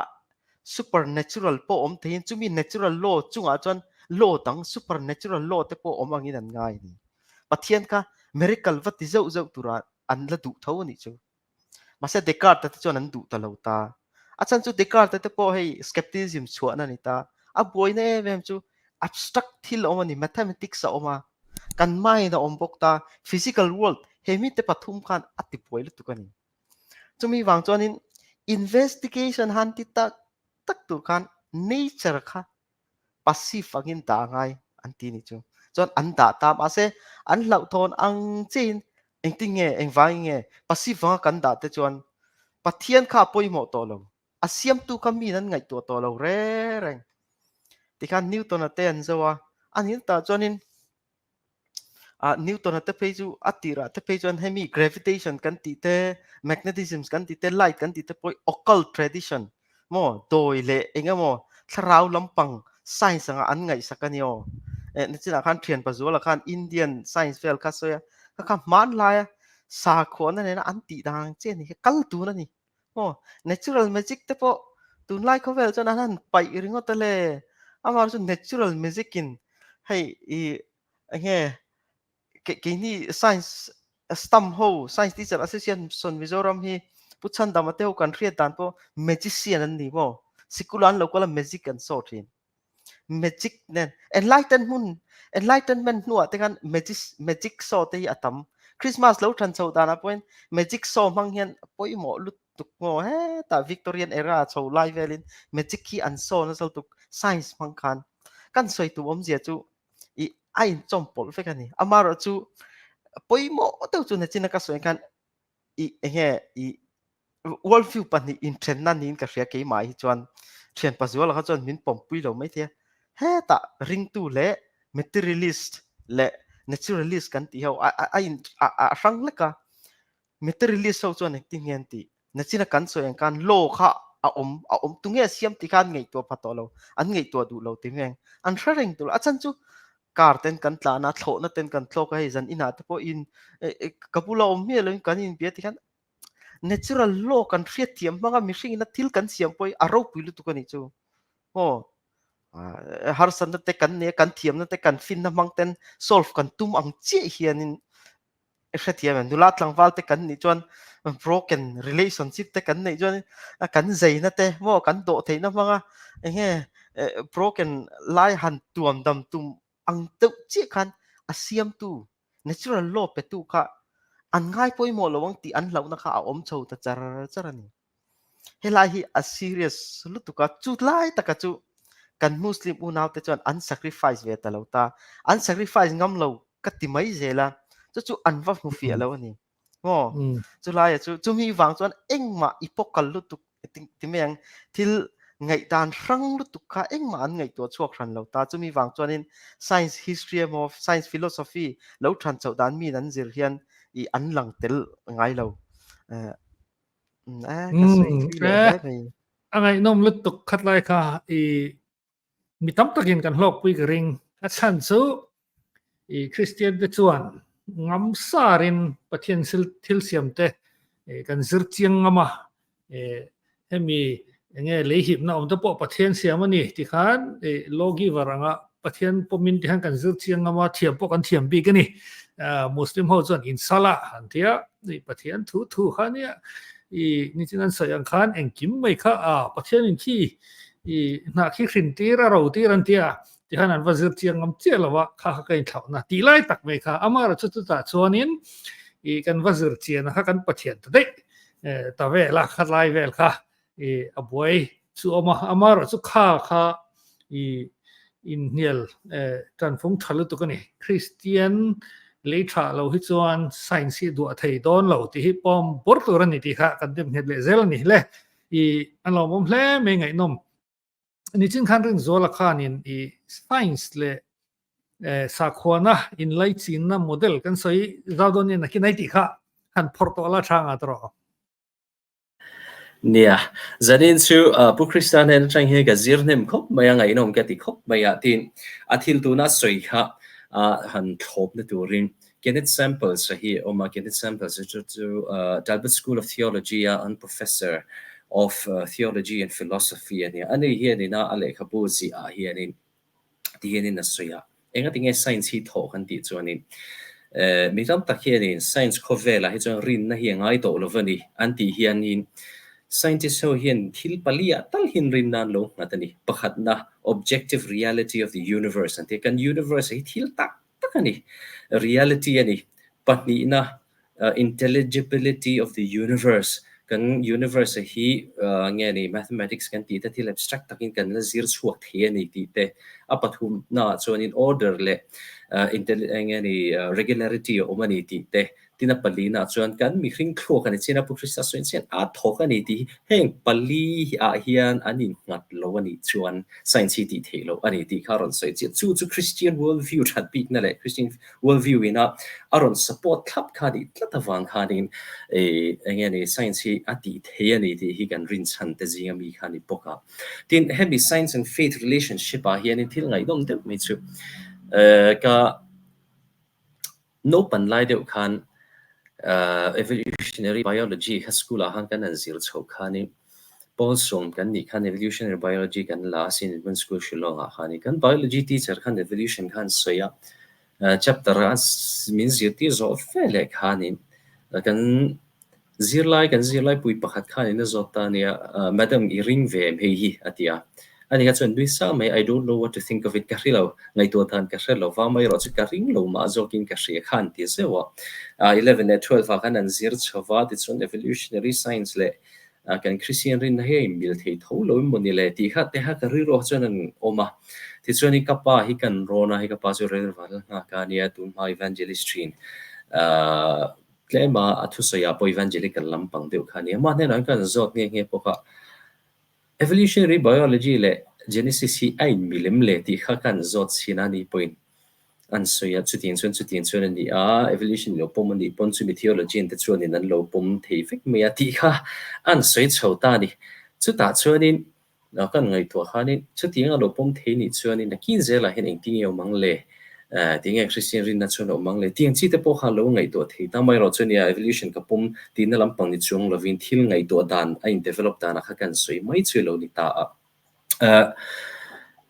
[SPEAKER 2] supernatural pawh awm theiin chumi natural law chungah chuan law dang supernatural law te pawh awm angin an ngai a ni. Pathian kha miracle va ti zeuh zeuh tura an la duh tho a nih chu. Mahse Descartes te chuan an duh ta lo ta. A chhan chu Descartes te pawh hei skepticism chhuahna a ni ta. A buaina em em chu abstract thil a awm a ni, mathematics a awm a, kan mind a awm bawk ta, physical world he mite pathum khan a ti buai lutuk a ni. Chumi vang chuanin investigation han ti tak tak tur khan nature kha passive angin dah a ngai an ti ni chu. Chuan an dah ta mahse an hlauhthawn ang chiahin engtin nge engvangin nge passive anga kan dah te chuan Pathian kha a pawimawh tawh lo. A siamtu kha miin an ngaihtuah tawh lo reng reng. Tikhan Newton-a te an zo a, a nih tah chuanin Ah Newton-a te phei chu a tirah te phei chuan hemi gravitation kan tih te, magnetism kan tih te, light kan tih te pawh hi occult tradition maw dawi leh eng emaw thlarau lampang science anga an ngaihsak a ni aw. Eh nachinah khan thian Pazuala khan Indian science vel kha sawi a, kha kha hmanlaia sakhuana nena an tih dan ang chiah a ni hi kal tun a ni. Maw natural magic te pawh tunlai khawvel chuan an han paih ringawt a le. Amaherawhchu chu natural magic in hei ih enge keini science stamp ho science teacher association Mizoram hi Pu Chhandama te ho kan hriat dan pawh magician an ni maw sikul an lo kal a magic an saw thin magic nen enlighten hmun enlightenment hnuah te khan magic magic show te hi a tam Christmas lo than chho danah pawhin magic show hmang hian pawimawh lutuk maw hetah Victorian era chho lai velin magic hi an show nasa lutuk science hmang khan kan sawi tum awmzia chu i a inchawm pawlh vek a ni. Amaherawh chu pawimawh deuh chu nachina ka sawi khan i enge i world view pahnih inthenna niin ka hria keimah hi chuan thian pazuala kha chuan min pawmpui lo mai thei a. Hetah ringtu leh materialist leh naturalist kan tih ho a a in a hrang hlek a. Materialist ho chuan engtin nge an tih? Nachina kan sawi ang khan law kha a awm a awm tunge a siam tih kha an ngaihtuah pha tawh lo an ngaihtuah duh lo ti mai ang an hre reng tur a chhan chu. Car ten kan tlan a, thlawhna ten kan thlawk a, hei zan inah te pawh in ka bula awm miah loin kan inbia tikhan natural law kan hriatthiam hmang a, mihring ina thil kan siam pawh hi a ropui lutuk a nih chu. Maw? Harsatna te kan nei a, kan thiamna te kan finna hmang ten solve kan tum ang chiah hianin i hrethiam em? Nula tlangval te kan nih chuan broken relationship te kan neih chuan kan zeina te maw kan dawh theihna hmanga enge broken lai han tuam dam tum ang deuh chiah khan a siamtu natural law petu kha an ngai pawimawh lo ang tih an hlauhna kha a awm chho ta char char a ni. Helai hi a serious lutuk a, chu lai taka chu kan Muslim unau te chuan an sacrifice ve ta lo ta, an sacrifice ngam lo ka ti mai zel a, chu chu an va hmu fiah lo a ni. Maw? Chu laia chu chumi vang chuan engmah i pawkal lutuk ti mai ang, thil ngaihdan hrang lutuk kha engmah an ngaihtuah chhuak hran lo ta, chumi vang chuanin science history emaw science philosophy lo than chhoh dan miin an zir hian i an lang tel ngai lo. Ka sawi thui leh hle mai.
[SPEAKER 1] A ngaihnawm lutuk khat lai kha i mi tam takin kan hlawkpui ka ring. A chhan chu i Kristian te chuan ngam sarin Pathian thil siam te kan zir chiang ngam a, hemi enge lei hipna awm te pawh Pathian siam a ni ti khan lawgiver anga Pathian pawmin ti khan kan zir chiang ngam a, thiam pawh kan thiam bik a ni. Muslim ho chuan insala an ti a, Pathian thu thu kha nia i nichin an sawi ang khan engkim mai kha a Pathianin khi i hnah khi hrin tir a ro tir an ti a, tikhan an va zir chiang ngam chiah lo a, kha kha ka inthlauhna tih lai tak mai kha amaherawhchu chutah chuanin i kan va zir chian a kha kan Pathian ta daih ta vel a, kha lai vel kha i a buai chu awm a, amaherawhchu kha kha i inhnial tanfung tha lutuk a ni. Kristian lei tha lo hi chuan science hi duah thei dawn lo tih hi pawm bawr tur a ni tih kha kan dem nghet leh zel a ni hle. I a lawmawm hle mai ngaihnawm. Nichin khan Rinzuala khanin i science leh sakhuana inlaichinna model kan sawi zau dawn nia nakin ai tih kha han phawrh tawh la tha nga ta rawh.
[SPEAKER 3] Nia, zanin chu Pu Krista hnen atang hian ka zir hnem khawp mai a, ngaihnawm ka ti khawp mai a, tin a thil tuna sawi kha han thlawpna turin Kenneth Samples a hi a awm a, Kenneth Samples chu chu Talbot School of Theology a an Professor of Theology and Philosophy a nia, ani hianin a lehkhabu ziah ah hianin ti hianin a sawi a, engati nge science hi thawh kan tih chuanin eh mi tam tak hianin science khawvelah hi chuan rinna hi a ngai tawh lo va ni an tih hianin scientist ho hian thil pali ah tal hian rinna an lo nghat a ni. Pakhatna, objective reality of the universe an ti a, kan universe hi thil tak tak a ni, reality a ni. Pahnihna, intelligibility of the universe, kan universe hi nge ni mathematics kan tih te thil abstract takin kan la zir chhuak thei a ni tih te, a pathumna ah chuanin order leh nge ni regularity a awm a ni tih te, tin a palina ah chuan kan mihring thluak a ni chin a Pu Krista sawiin chian a thawk a ni tih hi heng pali ah hian an innghat lo a nih chuan science hi tih theih loh a ni tih kha a rawn sawi chiah. Chu chu Christian world view that bikna leh Christian World view ina a rawn support thlap kha nih tlat avang khanin eng nge ni science hi a tih thei a ni tih hi kan rinchhan te zinga mi kha a ni bawk a. Tin, hemi science and faith relationship ah hianin thil ngaihnawm deuh mai chu ka naupan lai deuh khan evolutionary biology kha school ah khan kan han zir chho khanin Pawl sawm kan nih khan evolutionary biology kan la a sin Edmund School Shillong ah khan i kan biology teacher khan evolution khan sawi a, chapter a min zirtir zawh fe leh khanin kan zirlai kan zirlai pui pakhat khanin a zawt ta ania madam i ring ve em hei hi a ti a, ani kha chuan nui sang mai I don't know what to think of it ka hre lo ngaihtuah dan ka hre lo vang mai erawh chu ka ring lo mah zawkin ka hria khan ti zeuh a, 11 leh 12 ah khan an zir chho va tichuan evolutionary science leh kan Kristian rinna hi a inmil thei tho lo emaw ni le tih kha te kha ka rilru chuan an awm a. Tichuanin ka pa hi kan rawn a, hei ka pa chu rel val nghak a nia, tunhma evangelist thin tlema a thusawi ah pawh evangelical lampang deuh kha a nia. Amah hnenah hian ka han zawt nghe nghe bawk a, evolutionary biology leh Genesis hi a inmil em le tih kha ka han zawt chhin a, ani pawhin An sawi a, chutiang chuan chutiang chuan a ni a, evolution lo pawm a nih pawn chumi theologian te chuanin an lo pawm thei vek mai a tih kha an sawi chho ta a ni. Chutah chuanin kan ngaihtuah khanin chutiang a lo pawm thei nih chuanin a kin zelah hian engtin nge awm ang le? Tinge Kristian rinna chuan a awm ang le? Tiang chi te pawh kha lo ngaihtuah thei ta mai erawh chu nia, evolution ka pawm tihna lampang ni chuang lovin thil ngaihtuah dan a in develop danah kha kan sawi mai chu lo ni ta a.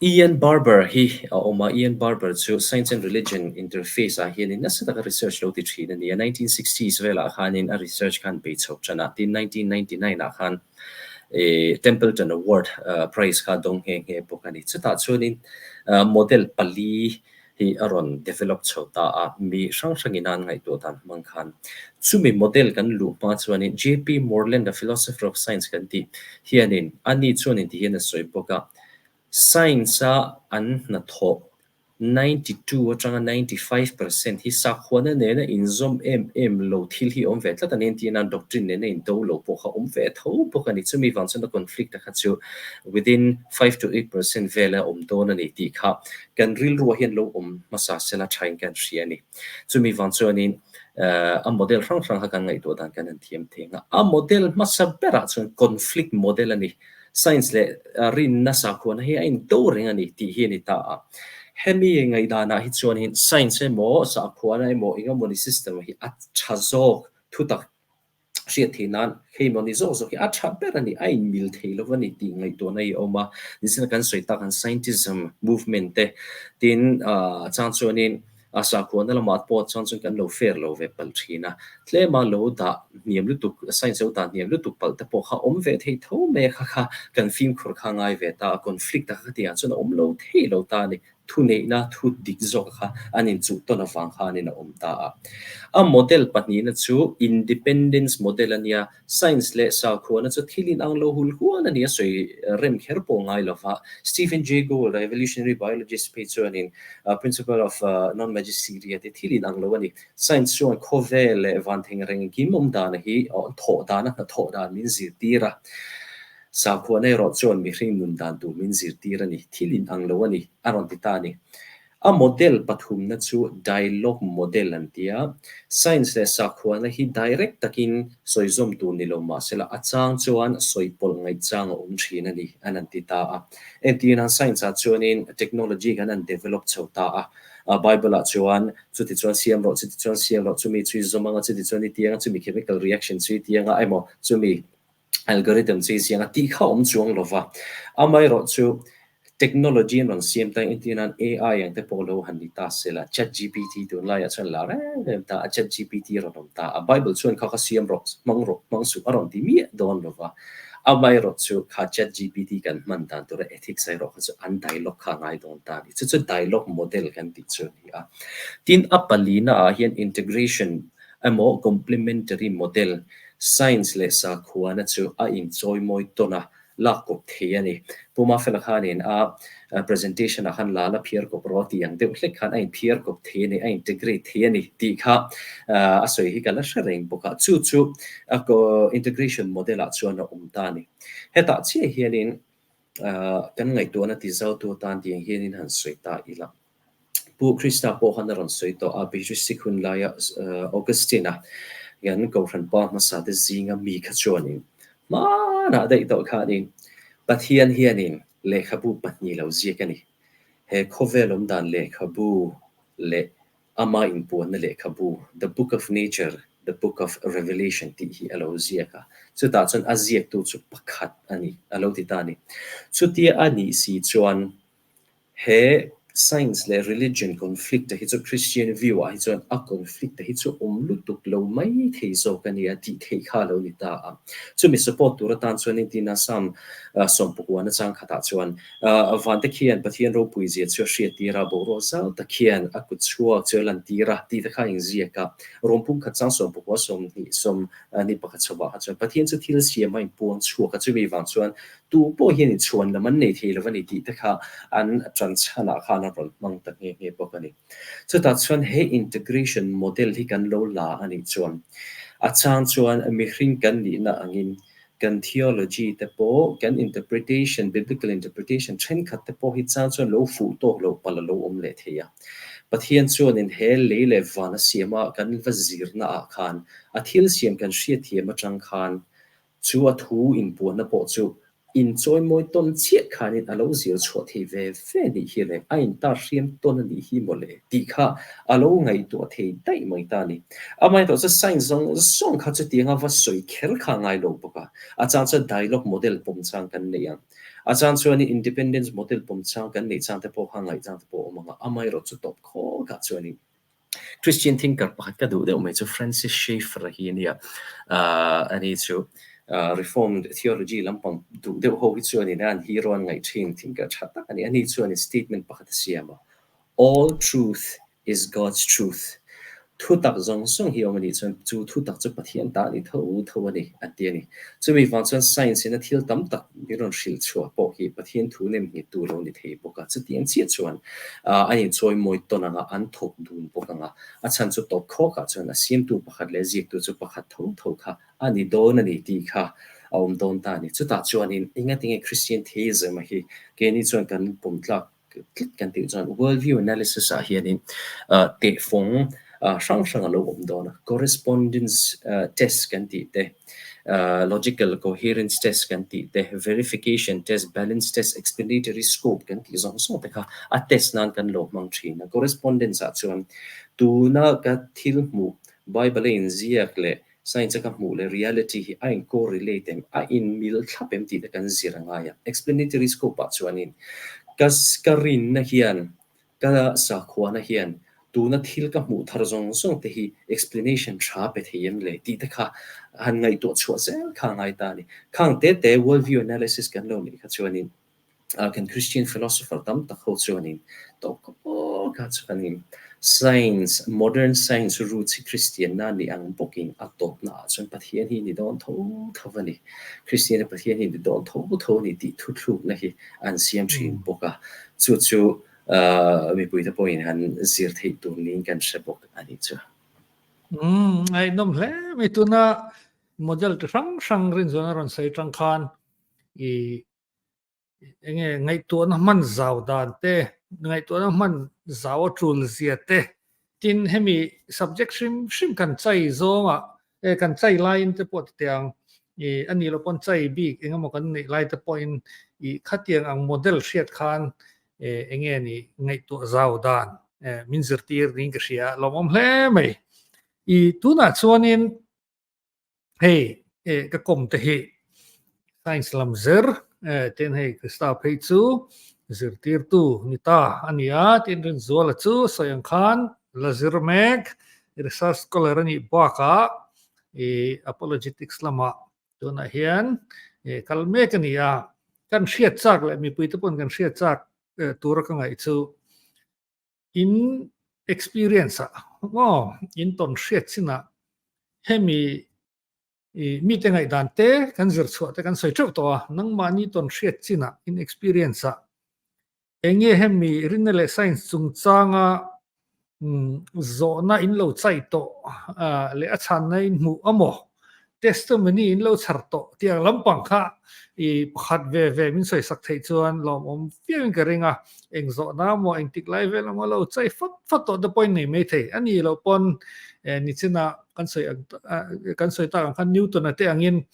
[SPEAKER 3] Ian Barber hi a awm a, Ian Barber chu Science and Religion Interface ah hianin nasa taka research lo ti thin a ni a, 1960s velah khanin a research khan bei chho tan a, tin 1999 ah khan Templeton Award prize kha dawng nghe nghe bawk a ni. Chutah chuanin model pali hi a rawn develop chho ta a, mi hrang hrangin an ngaihtuah dan hmang khan. Chumi model kan luh hma chuanin JP Moreland, a philosopher of science kan tih hianin ani chuanin ti hian a sawi bawk a, Science-a an hnathawh 92 atanga 95% hi sakhuana nena inzawm em em lo thil hi awm ve tlat a ni. Engtin a doctrine nena indo lo pawh kha awm ve tho bawk a ni. Chumi vang chuan a conflict a kha chu within 5 to 8% vela awm dawn a ni tih kha kan rilruah hian lo awm hmasa sela thain kan hria a ni. Chumi vang chuanin a model hrang hrang kha kan ngaihtuah dan kan han thiam thei ang a. A model hmasa berah chuan conflict model a ni. Science leh rinna sakhuana hi a indo reng a ni tih hi a ni ta a. Hemi ngaihdanah hi chuanin science emaw sakhuana emaw engemawni system hi a tha zawk thutak hriat theih nan hei mawni zawk zawk hi a tha ber a ni, a inmil thei lo a ni tih ngaihtuahna hi a awm a. Nichina kan sawi tak ang scientism movement te tin chang chuanin A sakhuana lamah pawh chuan chuan kan lo fair lo ve palh thin a, tlema lo dah hniam lutuk, science lo dah hniam lutuk palh te pawh kha awm ve thei tho mai a, kha kha kan fimkhur kha ngai ve ta a, conflict a kha tihah chuan a awm lo thei lo ta a ni. Thuneihna thu dik zawk kha an inchuh tawn avang khanin a awm ta a. A model pahnihna chu independence model a nia, Science leh sakhuana chu thil inang lo hul hual a ni a sawi rem kher pawh ngai lo va. Stephen Jay Gould, a evolutionary biologist phei chuanin Principle of Non-Magisteria te thil inang lo a ni. Science chuan khawvel leh van thengreng engkim awm dana hi thawh dan a hnathawh dan min zirtir a. Sakhuana erawh chuan mihring nun dan tur min zirtir a ni. Thil inang lo a ni, a rawn ti ta a ni. A model pathumna chu dialogue model an ti a, science leh sakhuana hi direct takin sawi zawm tur ni lo mah sela a chang chuan sawi pawlh ngaih chang a awm thin a ni an an ti ta a. Entirnan science ah chuanin technology kan an develop chho ta a, Bible ah chuan chuti chuan siam rawh, chuti chuan siam rawh, chumi chu i zawm anga, chuti chuan i ti anga, chumi chemical reaction chu i ti anga emaw chumi algorithm chu i ziang a tih kha awm chuang lo va. Amaherawh chu technology an rawn siam ta entir nan AI ang te pawh lo han ni ta sela ChatGPT tunlaiah chuan la reng reng ta a ChatGPT a rawn awm ta a Bible chuan kha kha siam rawh hmang rawh hmang suh a rawn ti miah dawn lo va. Amaherawh chu kha ChatGPT kan hman dan tura ethics erawh kha chu an dialogue kha a ngai dawn ta a ni. Chu chu dialogue model kan tih chu a ni a. Tin a palina ah hian integration emaw complementary model, science leh sakhuana chu a inchawimawi tawn a, lak kawp thei a ni. Pu Mafela khanin a presentation ah khan lal a phiar kawp rawh a tih ang deuh hlek khan a inphiar kawp thei a ni, a integrate thei a ni tih kha a sawi hi ka la hre reng bawk a. Chu chu a integration model ah chuan a awm ta a ni. Hetah chiah hianin kan ngaihtuahna tizautu atan tiang hianin han sawi ta ila. Pu Krista pawh khan a rawn sawi tawh a, British hun laia Augustine-a hian Kohhran pa hmasa te zinga mi kha chuanin hmanah daih tawh khanin Pathian hianin lehkhabu pahnih lo ziak a ni. He khawvel awmdan lehkhabu leh ama inpuanna lehkhabu The Book of Nature, The Book of Revelation tih hi a lo ziak a, chutah chuan a ziaktu chu pakhat a ni a lo ti ta a ni. Chutia a nih si chuan He science leh religion conflict te hi chu Christian view ah hi chuan a conflict te hi chu awm lutuk lo mai thei zawk a nia tih theih kha a lo ni ta a. Chumi support tur atan chuan entina Psalm sawmpukuana chang khatah chuan vante khian Pathian ropui zia chu a hriat tir a, boruak zau tak khian a kut chhuak chu a lan tir a tih te kha a inziak a. Rawmpum khat chang sawmpukua sawmhnih sawm ni pakhat chhovah kha chuan Pathian chu thil siam a inpuang chhuak a, chumi vang chuan Tu pawh hian inchhuan lam an nei thei lo a ni tih te kha an ṭan chhanah khan a rawn hmang ta nghe nghe bawk a ni. Chutah chuan he integration model hi kan lo la a nih chuan a chang chuan mihring kan nihna angin kan theology te pawh, kan interpretation, biblical interpretation thenkhat te pawh hi chang chuan lo fuh tawk loh palh a lo awm leh thei a. Pathian chuanin he lei leh van a siama kan va zirna ah khan a thil siam kan hriatthiam atang khan Chu a thu inpuanna pawh chu Inchawimawi tawn chiah khanin a lo zir chhuah thei ve ve nih hi le, a intar hriam tawn a nih hi mawle tih kha a lo ngaihtuah thei daih mai ta a ni. Amaherawhchu chu science zawng zawng kha chutianga va sawi kher kha a ngai lo bawk a, a chang chuan dialogue model pawm chang kan nei ang, a chang chuanin independence model pawm chang kan neih chang te pawh kha ngaihchang te pawh a awm ang a, amaherawhchu tawp khawkah chuanin Christian thinker pakhat ka duh deuh mai chu Francis Schaeffer a hi a nia. Ani chu Reformed theology lampang duh deuh ho hi chuanin a an hero an ngaih thin thinker tha tak a ni. Ani chuanin statement pakhat a siam a, All truth is God's truth. Thutak zawng zawng hi awm a nih chuan chu thutak chu Pathian ta a ni tho tho a ni a ti a ni. Chumi vang chuan science in a thil tam tak min rawn hrilh chhuah pawh hi Pathian thu nem nghet tu lo ni thei bawk a. Chutiang chiah chuan an inchawimawi tawn ang a, an thawk dun bawk ang a. A chhan chu tawp khawkah chuan a siamtu pakhat leh a ziaktu chu pakhat tho tho kha a ni dawn a ni tih kha a awm dawn ta a ni. Chutah chuanin engatinge Christian theism a hi keini chuan kan pawm tlak tlat kan tih chuan world view analysis ah hianin tehfawng hrang hrang a lo awm dawn a, correspondence test kan tih te, logical coherence test kan tih te, verification test, balance test, explanatory scope kan tih zawng zawng te kha a test nan kan lo hmang thin a. Correspondence ah chuan tuna ka thil hmuh Bible a inziak leh Science a ka hmuh leh reality hi a in correlate em, a in mil thlap em tih te kan zir a ngai a. Explanatory scope ah chuanin ka ka rinna hian, ka sakhuana hian tuna thil ka hmuh thar zawng zawng te hi explanation tha pe thei em le tih te kha han ngaihtuah chhuah zel kha a ngai ta a ni. Khang te te world view analysis kan lo neih kha chuanin Kan Christian philosopher tam tak ho chuanin tawp khawp kha chuanin science, modern science roots hi Christian-na ni ang bawkin a tawpna ah chuan Pathian hi ni dawn tho tho a ni. Christian-a Pathian hi ni dawn tho tho a ni tih thuthlukna hi an siam thin bawk a. Chu chu mipuite pawhin han zir theih tur niin kan hre bawk a nih chu.
[SPEAKER 1] Umm, ngaihnawm hle mai. Tuna model chi hrang hrang rinzuan a rawn sawi tang khan i enge ngaihtuahna hman zau dan te, ngaihtuahna hman zau a tul zia te, tin hemi subject hrim hrim kan chai zawngah eh kan chai laiin te pawh ti teh ang ih a nih loh pawn chai bik eng emaw kan neih lai te pawhin ih khatiang ang model hriat khan eh enge ni ngaihtuah zau dan eh min zirtir niin ka hria a lawmawm hle mai. Ih tunah chuanin Hei eh ka kawm te hi science lam zir eh tin hei Krista phei chu zirtirtu ni ta a ni a, tin Rinzuala chu sawi ang khan la zir mek research scholar a nih bakah ih apologetics lamah tunah hian eh kal mek a ni a, kan hriat chak leh mipui te pawn kan hriat chak tura ka ngaih chu In experience ah maw in tawn hriat chin ah hemi i mite ngaihdan te kan zir chhuah te kan sawi teuh tawh a, nangmahni tawn hriat chin ah in experience ah eng nge hemi rinna leh science chungchanga zawhna in lo chai tawh leh a chhanna in hmuh a maw Testimony in lo chhar tawh tih ang lampang kha i pakhat ve ve min sawi sak theih chuan lawmawm viau in ka ring a, eng zawhna maw engtik lai vel emaw lo chai fat fat tawh te pawhin nei mai thei a ni loh pawn nichina kan sawi ang kan sawi tak ang khan Newton-a te angin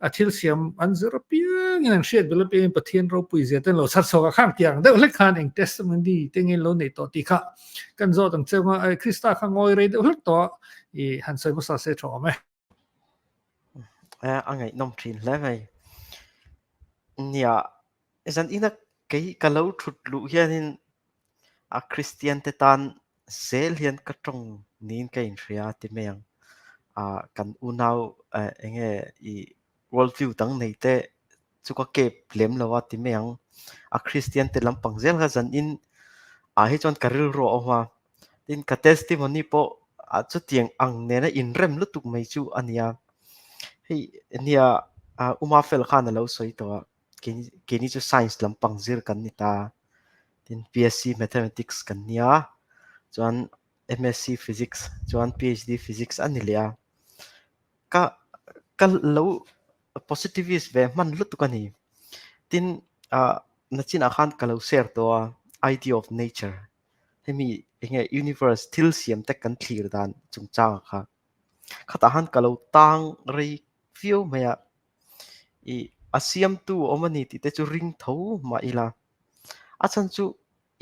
[SPEAKER 1] a thil siam an zir apiangin an hriat belh apiangin Pathian ropui zia te an lo chhar chhuak a, khang tih ang deuh hlek khan eng testimony te nge in lo neih tawh tih kha kan zawt ang che anga Krista kha ngawi rei deuh hlek tawh a i han sawi hmasa se tha awm e.
[SPEAKER 2] A ngaihnawm thin hle mai. Nia, zan ina kei ka lo thut luh hianin a Kristian te tan zel hian ka tawng niin ka inhria ti mai ang. Kan unau enge i world view dang nei te chu ka kep lem lo a ti mai ang. A Kristian te lampang zel kha zan in ah hi chuan ka rilru a awm a. Tin ka testimony pawh ah chutiang ang nena inrem lutuk mai chu a nia. Hei nia Uma fel khan a lo sawi tawh a, keini chu science lampang zir kan ni ta. Tin BSc Mathematics kan nia, chuan MSc Physics chuan PhD Physics a ni leh a. Ka ka lo positivist ve hman lutuk a ni. Tin ah nachinah khan ka lo share tawh a, idea of nature Hemi enge universe thil siam te kan thlir dan chungchang kha khatah han ka lo tang rei viau mai a. I a siamtu awm a ni tih te chu ring tho mah ila. A chhan chu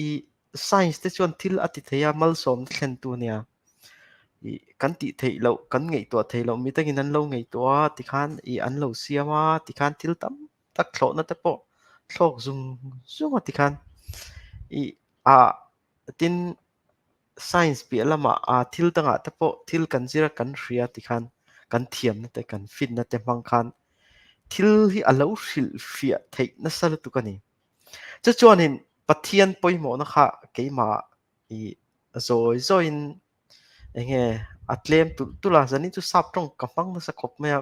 [SPEAKER 2] i science te chuan thil a ti thei a, malsawmna thlentu a nia. I kan tih theih loh, kan ngaihtuah theih loh mi takin an lo ngaihtuah a tikhan i an lo siam a tikhan thil tam tak thlawhna te pawh thlawk zung zung a tikhan i ah tin science piah lamah ah thil dangah te pawh thil kan zir a kan hria tikhan kan thiamna te kan finna te hmang khan thil hi a lo hrilhfiah theih nasa lutuk a ni. Chu chuanin Pathian pawimawhna kha keimah i zawi zawiin eng nge a tlem tulh tulh a, zanin chu sap tawng ka hmang nasa khawp mai a,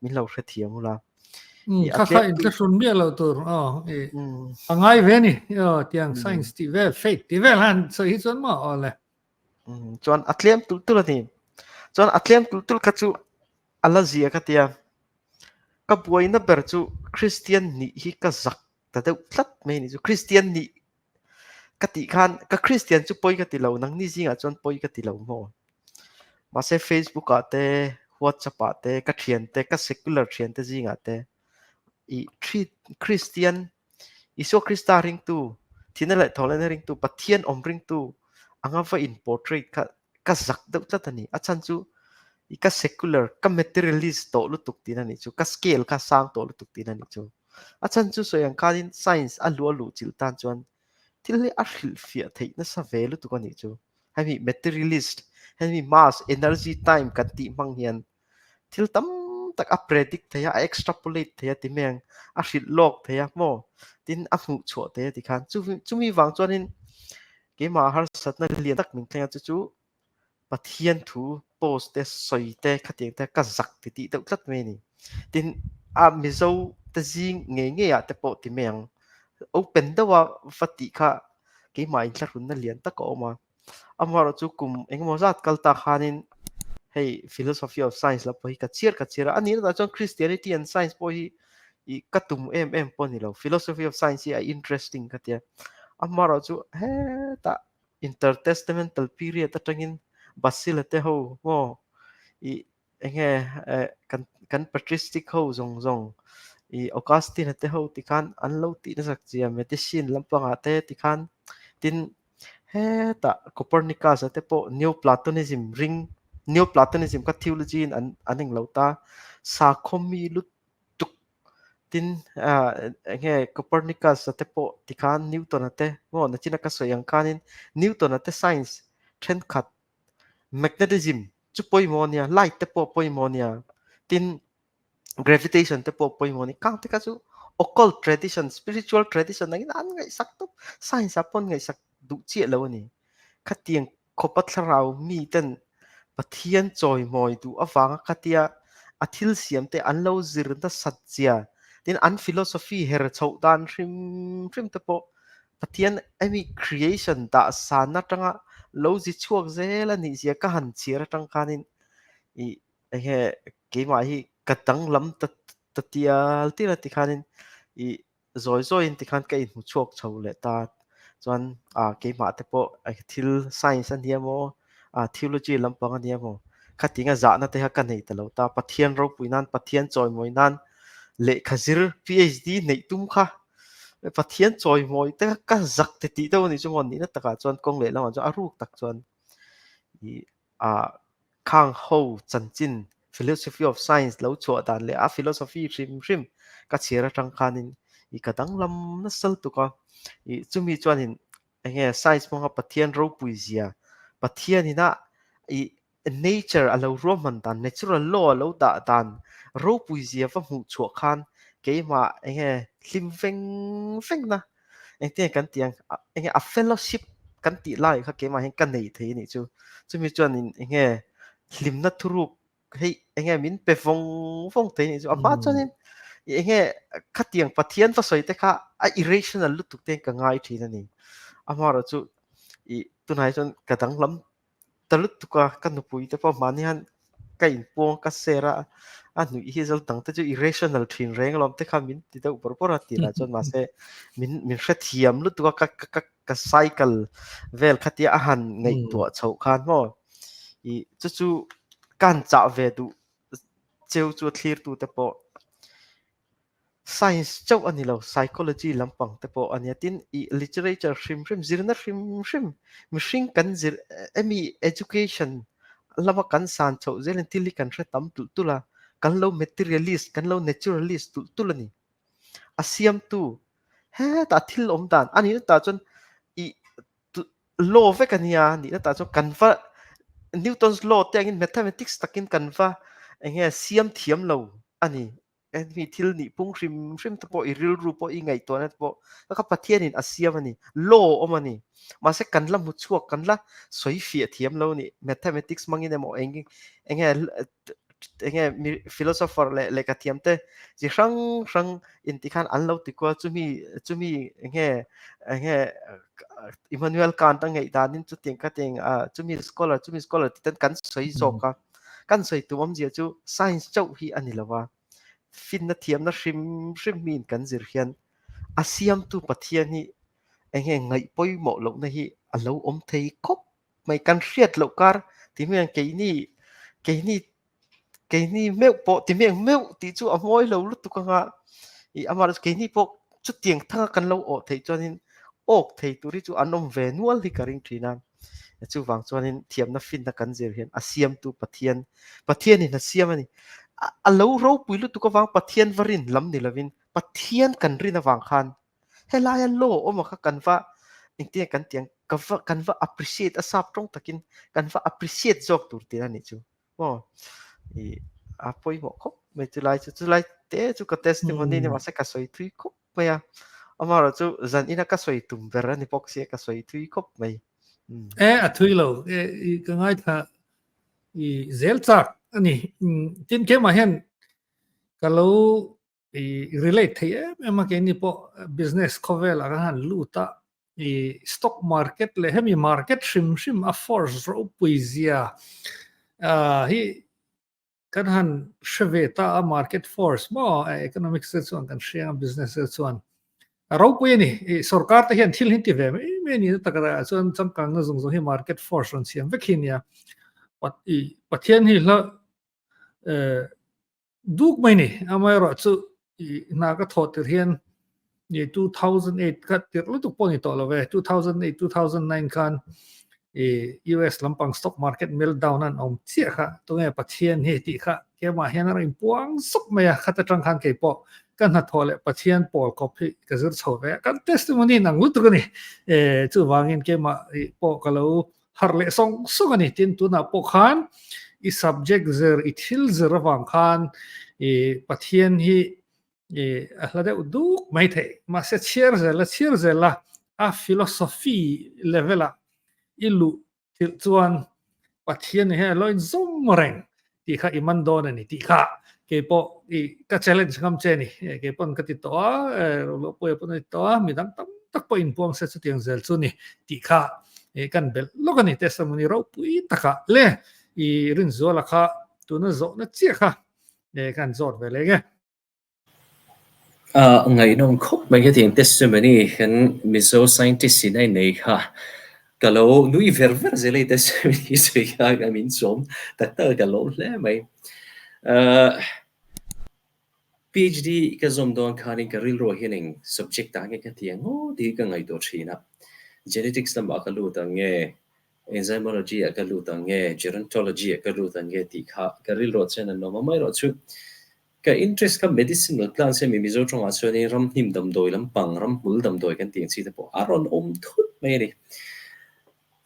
[SPEAKER 2] min lo hrethiam ula.
[SPEAKER 1] I a tlem tulh thlahrun miah loh tur aw i a ngai ve a ni aw tiang science tih vel faith tih vel han sawi hi chuan maw aw le.
[SPEAKER 2] Chuan a tlem tulh tulh a ni. Chuan a tlem tulh tulh kha chu a la zia ka tia. Ka buaina ber chu Kristian nih hi ka zak ta deuh tlat mai a ni chu. Kristian nih ka tih khan ka Kristian chu pawi ka ti lo, nangni zingah chuan pawi ka ti lo maw? Mahse Facebook ah te, WhatsApp ah te, ka thian te, ka secular thian te zingah te i Kristian, Isua Krista ringtu, thihna leh thawhlehna ringtu, Pathian awm ringtu anga va in portrait kha ka zak deuh tlat a ni. A chhan chu i ka secular, ka materialist tawh lutuk tihna a nih chu. Ka scale kha sang tawh lutuk tihna a nih chu. A chhan chu sawi ang khanin science a luah luh chilh tan chuan thil hi a hrilhfiah theih nasa ve lutuk a nih chu. Hemi materialist, hemi mass, energy, time kan tih hmang hian thil tam tak a predict thei a, a extrapolate thei a ti mai ang, a hrilh lawk thei a maw? Tin a hmuh chhuah thei a ti khan. Chumi vang chuanin keimah harsatna lian tak min thleng a, chu chu Pathian thu post te sawi te khatiang te ka zak ti tih deuh tlat mai a ni. Tin a Mizo te zing ngei ngei ah te pawh ti mai ang, open deuh a va tih kha keimah inthlahrunna lian tak a awm a. Amaherawhchu kum engemaw zat kal tak khanin hei philosophy of science lam pawh hi ka chhiar ka chhiar a, a nihna takah chuan Christianity and science pawh hi ih ka tum em em pawh a ni lo, philosophy of science hi a interesting ka tia. Amaherawhchu hetah intertestamental period atangin Basila te ho maw ih enge eh kan kan patristic ho zawng zawng ih Augustine te ho tikhan an lo tih nasak chia medicine lampangah te tikhan tin hetah Copernicus a te pawh Neoplatonism ring Neoplatonism kha theology in an an englo ta sakhaw mi lutuk tin ah enge Copernicus a te pawh tikhan Newton a te maw nachina ka sawi ang khanin Newton a te science thenkhat magnetism chu pawimawh a nia, light te pawh pawimawh a nia, tin gravitation te pawh pawimawh a ni. Kang te kha chu occult tradition, spiritual tradition angin an ngaihsak tawp, science ah pawh an ngaihsak duh chiah lo a ni. Khatiang khawpa thlarau mi ten Pathian chawimawi duh avanga khatia a thil siam te an lo zir nasat zia, tin an philosophy her chhoh dan hrim hrim te pawh Pathian hemi creation dah san atanga lo zi chhuak zel a nih zia ka han chhiar atang khanin ih enge keimah hi ka danglam ta ta tial tial a tikhanin ih zawi zawiin tikhan ka inhmu chhuak chho leh ta chuan ah keimah te pawh thil science a nia maw ah theology lampang a nia maw khatinga zahna te kha ka nei ta lo ta Pathian ropui nan Pathian chawimawi nan lehkha zir PhD neih tum kha Pathian chawimawi te kha ka zak ti tih deuh a nih chu maw nihna takah chuan kawng leh lamah chuan a ruk tak chuan ih ah khang ho chanchin philosophy of science lo chhuah dan leh a philosophy hrim hrim ka chhiar atang khanin ih ka danglam nasa lutuk a ih chumi chuanin enge science hmanga Pathian ropui zia Pathian ina ih nature a lo ruahman dan natural law a lo dah dan ropui zia va hmuh chhuah khan keimah enge hlim veng veng na engtin nge kan tih ang enge a fellowship kan tih lai kha keimah hian ka nei thei a nih chu chumi chuanin enge hlimna thuruk hei enge min pe vawng vawng thei a nih chu a hma chuanin enge khatiang Pathian va sawi te kha a irrational lutuk te ka ngai thin a ni amaherawhchu ih tunah hi chuan ka danglam ta lutuk a ka nupui te pawh mahni hian ka inpuang ka share a a nuih hi zal dang te chu irrational thin reng alawm te kha min ti deuh bawrh bawrh a tih lah chuan mahse min min hrethiam lutuk a ka ka ka cycle vel khatia a han ngaihtuah chhoh khan maw ih chu chu ka han chah ve duh cheu chu a thlir tu te pawh. Science chauh a ni lo, psychology lampang te pawh a nia. Tin, i literature hrim hrim, zirna hrim hrim, mihring kan zir emi education lama kan san chhoh zelin thil hi kan hre tam tulh tulh a, kan lo materialist, kan lo naturalist tulh tulh a ni. A siamtu hetah thil awm dan a nihna tah chuan i law vek a nia, nihna tah chuan kan va Newton's law te angin mathematics takin kan va eng nge siam thiam lo a ni. Hemi thil nih phung hrim hrim te pawh i rilru pawh i ngaihtuahna te pawh kha Pathianin a siam a ni, law awm a ni. Mahse kan la hmu chhuak, kan la sawi fiah thiam lo a ni. Mathematics hmangin emaw eng eng nge eng nge mi philosopher leh lehkha thiam te chi hrang hrang inti khan an lo ti kual chumi chumi eng nge eng nge Immanuel Kant a ngaih danin chutiang khatiang chumi scholar chumi scholar tih ten kan sawi zawk a. Kan sawi tum awmzia chu science chauh hi a ni lo a, finna thiamna hrim hrim miin kan zir hian a siamtu Pathian hi eng nge ngaih pawimawh lohna hi a lo awm thei khawp mai. Kan hriat loh kar ti hmiang keini keini keini meuh pawh ti hmiang meuh tih chu a mawi lo lutuk anga i amaherawhchu keini pawh chutiang thanga kan lo awh theih chuanin awk thei tur hi chu an awm ve nual hi ka ring thin a. Chuvang chuanin thiamna finna kan zir hian a siamtu Pathian, Pathianin a siam a ni. A lo ropui lutuk avang Pathian va rin lam ni lovin Pathian kan rin avang khan helaia law awma kha kan va engtin nge kan tih ang ka va kan va appreciate a sap tawng takin kan va appreciate zawk tur tih a nih chu maw i a pawimawh khawp mai chulai chu chulai te chu ka testimony ni mahse ka sawi thui khawp mai a amaherawh chu zan ina ka sawi tum ber a ni bawk sia ka sawi thui khawp mai
[SPEAKER 1] e a thui lo e ka ngaithla i zel chak ani tin kemah hian ka lo i relate thei em em a keini pawh business khawvel ah khan han lut a i stock market leh hemi market hrim hrim a force ropui zia hi kan han hre ve ta a market force maw economics te chuan kan hria a business te chuan a ropui a ni i sorkar te hian thil hi ti ve mai mai a ni tak ah chuan changkangna zawng zawng hi market force rawn siam vek hi a nia i Pathian hi hla Duk mai ni. Amaherawhchu i hna ka thawh tirh hian i 2008 kha tirh lutuk pawh ni tawh lo ve. 2008, 2009 khan i US lampang stock market meltdown an awm chiah kha tunge Pathian hi tih kha keimah hian a rawn inpuang zawk mai a. Khat atang khan kei pawh ka hnathawh leh Pathian pawl kawp hi ka zir chho ve a. Kan testimony in ang lutuk a ni. Chuvangin keimah pawh ka lo harh leh sawng sawng a ni. Tin, tunah pawh khan i subject zir, i thil zir avang khan i Pathian hi i a hla deuh duk mai theih. Mahse chhiar zel la, chhiar zel la, a philosophy level ah i luh thilh chuan Pathian hi a lo inzawm reng tih kha i man dawn a ni tih kha keipawh i ka challenge ngam che a ni. Keipawn ka ti tawh a, Ruahpuia pawn a ti tawh a, midang tam tak pawh inpuang se chutiang zel chu ni tih kha kan belh lawk a ni. Testimony ropui takah le i Rinzuala kha tuna zawhna chiah kha kan zawt ve leng e.
[SPEAKER 3] Ngaihnawm khawp mai hetiang testimony kan Mizo scientist in a innei kha ka lo nui ver ver zel a i testimony sawi kha ka min chawm tak tak a ka lawm hle mai. PhD ka zawm dawn khanin ka rilruah hian eng subject ah nge ka ti ang aw tih hi ka ngaihtuah thin a, genetics lamah ka lut ang nge, enzymology ah ka lut ang nge, gerontology ah ka lut ang nge tih kha ka rilruah chuan an awm a, amaherawhchu Ka interest kha medicinal plants hemi Mizo tawngah chuanin ramhnim damdawi lampang, ramhmul damdawi kan tih ang chi te pawh a rawn awm thut mai a ni.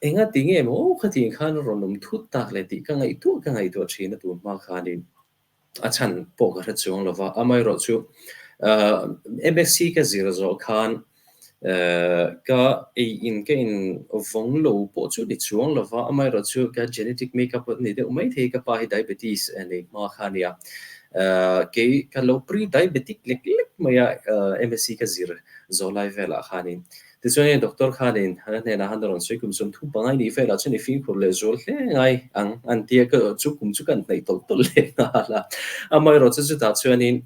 [SPEAKER 3] Enga ti nge maw khatiang khan a rawn awm thut tak le tih ka ngaihtuah ka ngaihtuah thin a tun hma khanin a chhan pawh ka hre chuang lo va. Amaherawhchu MSc ka zir zawh khan Ka ei in ka in vawng lo pawh chu ni chuang lo va, amaherawhchu ka genetic make up a ni deuh mai thei, ka pa hi diabetes nei hma kha a nia. Kei ka lo pre-diabetic lek lek mai a MSc ka zir zawh lai velah khanin. Tichuan doctor khanin a hnenah khan a rawn sawi kum sawmthum pangai nih velah chuan i fimkhur leh zual hle ngai ang an ti a, chu kum chu kan hnaih tawlh tawlh leh nghal a. Amaherawhchu chutah chuanin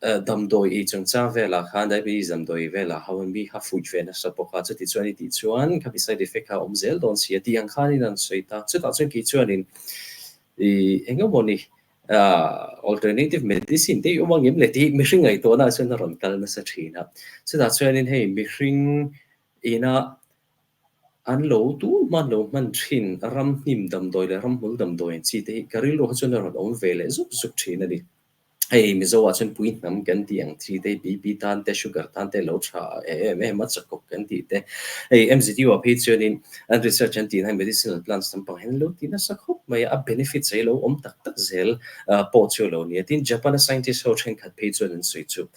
[SPEAKER 3] Damdawi ei chungchang velah khan diabetes damdawi velah ho in mi kha fuih ve nasa bawk a, chuti chuan i tih chuan khami side effect kha a awm zel dawn si a tih ang khanin an sawi ta. Chutah chuan kei chuanin ih eng emaw ni Alternative medicine te hi awm angem le tih hi mihring ngaihtuahna ah chuan a rawn kal nasa thin a. Chutah chuanin hei mihring ina an lo tun hman lo hman thin ramhnim damdawi leh ramhmul damdawi ang chi te hi ka rilru kha chuan a rawn awm ve leh zuk zuk thin a ni. Hei Mizo ah chuan pui hnam kan tih ang chi te BP tan te sugar tan te lo tha em em a chakawk kan tih te. Hei MZU ah phei chuanin an research an tihna hi medicinal plants lampang hian an lo ti nasa khawp mai a, a benefits hi a lo awm tak tak zel pawh chu a lo ni a. Tin, Japan a scientist ho thenkhat phei chuan an sawi chu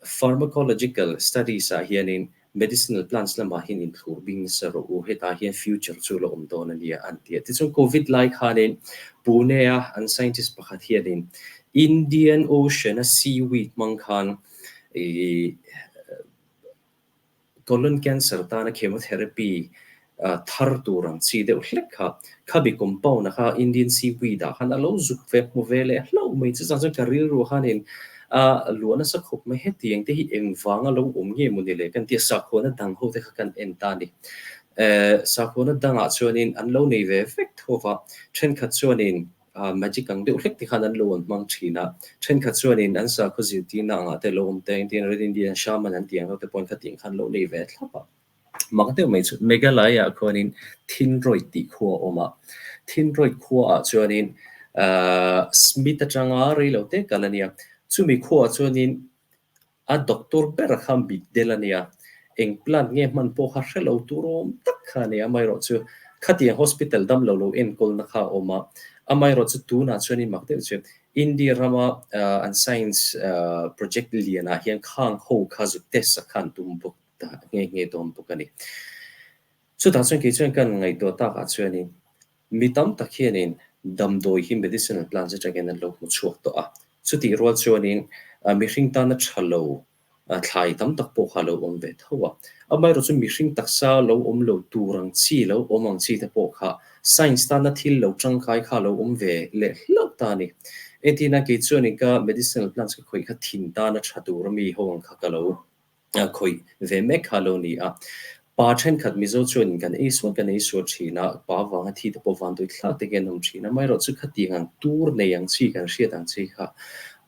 [SPEAKER 3] Pharmacological studies ah hianin medicinal plants lamah hian inthlur bing nasa rawh u, hetah hian future chu la awm dawn a nia an ti a. Tichuan Covid lai khanin Pune a an scientist pakhat hianin Indian Ocean a seaweed hmang khan ih Colon cancer tana chemotherapy thar tur ang chi deuh hlek kha khabi compound-a kha Indian seaweed-ah khan a lo zuk ve hmu ve leh hlauh mai chu chang chuan ka rilru khanin a luah nasa khawp mai hetiang te hi engvanga lo awm nge maw ni le kan tia sakhuana dang ho te kha kan en ta a ni. Sakhuana dangah chuanin an lo nei ve vek tho va, thenkhat chuanin Magic ang deuh hlek te khan an lo an hmang thin a, thenkhat chuanin an sakhaw zirtirna angah te lo awm te engtin Red Indian Shaman an tih ang deuh te pawhin khatiang khan lo nei ve thlap a. Mak deuh mai chu Meghalaya ah khuanin Thinroid tih khua a awm a, Thinroid khua ah chuanin Smith atanga reilo te kal a nia, chumi khua ah chuanin A doctor ber kha mitdel a nia, eng plant nge hman pawh kha hre lo tur awm tak kha a nia, amaherawhchu khatiang hospital damlo lo enkawlna kha a awm a, amaherawhchu tunah chuan in mak deuh chu India rama an science project lianah hian khang ho kha zuk test a khan tum bawk ta nghe nghe dawn bawk a ni. Chutah chuan kei chuan kan ngaihtuah takah chuanin Mi tam tak hianin damdawi hi medicinal plants atangin an lo hmu chhuak tawh a, chutih rual chuanin mihring tana tha lo thlai tam tak pawh kha a lo awm ve tho a. Amaherawhchu mihring taksa lo awm lo tur ang chi, lo awm ang chi te pawh kha science tana thil lo tangkai kha a lo awm ve leh hlauh ta a ni. Entirna kei chuanin ka medicinal plants ka khawih kha thin tana tha tur ami ho ang kha ka lo khawih ve mek kha lo ni a. Pa thenkhat Mizo chuanin kan ei sual kan ei sual thin a, pa vanga thi te pawh vanduai thlak te hian an awm thin a, amaherawh chu khatiang ang tur nei ang chi kan hriat ang chi kha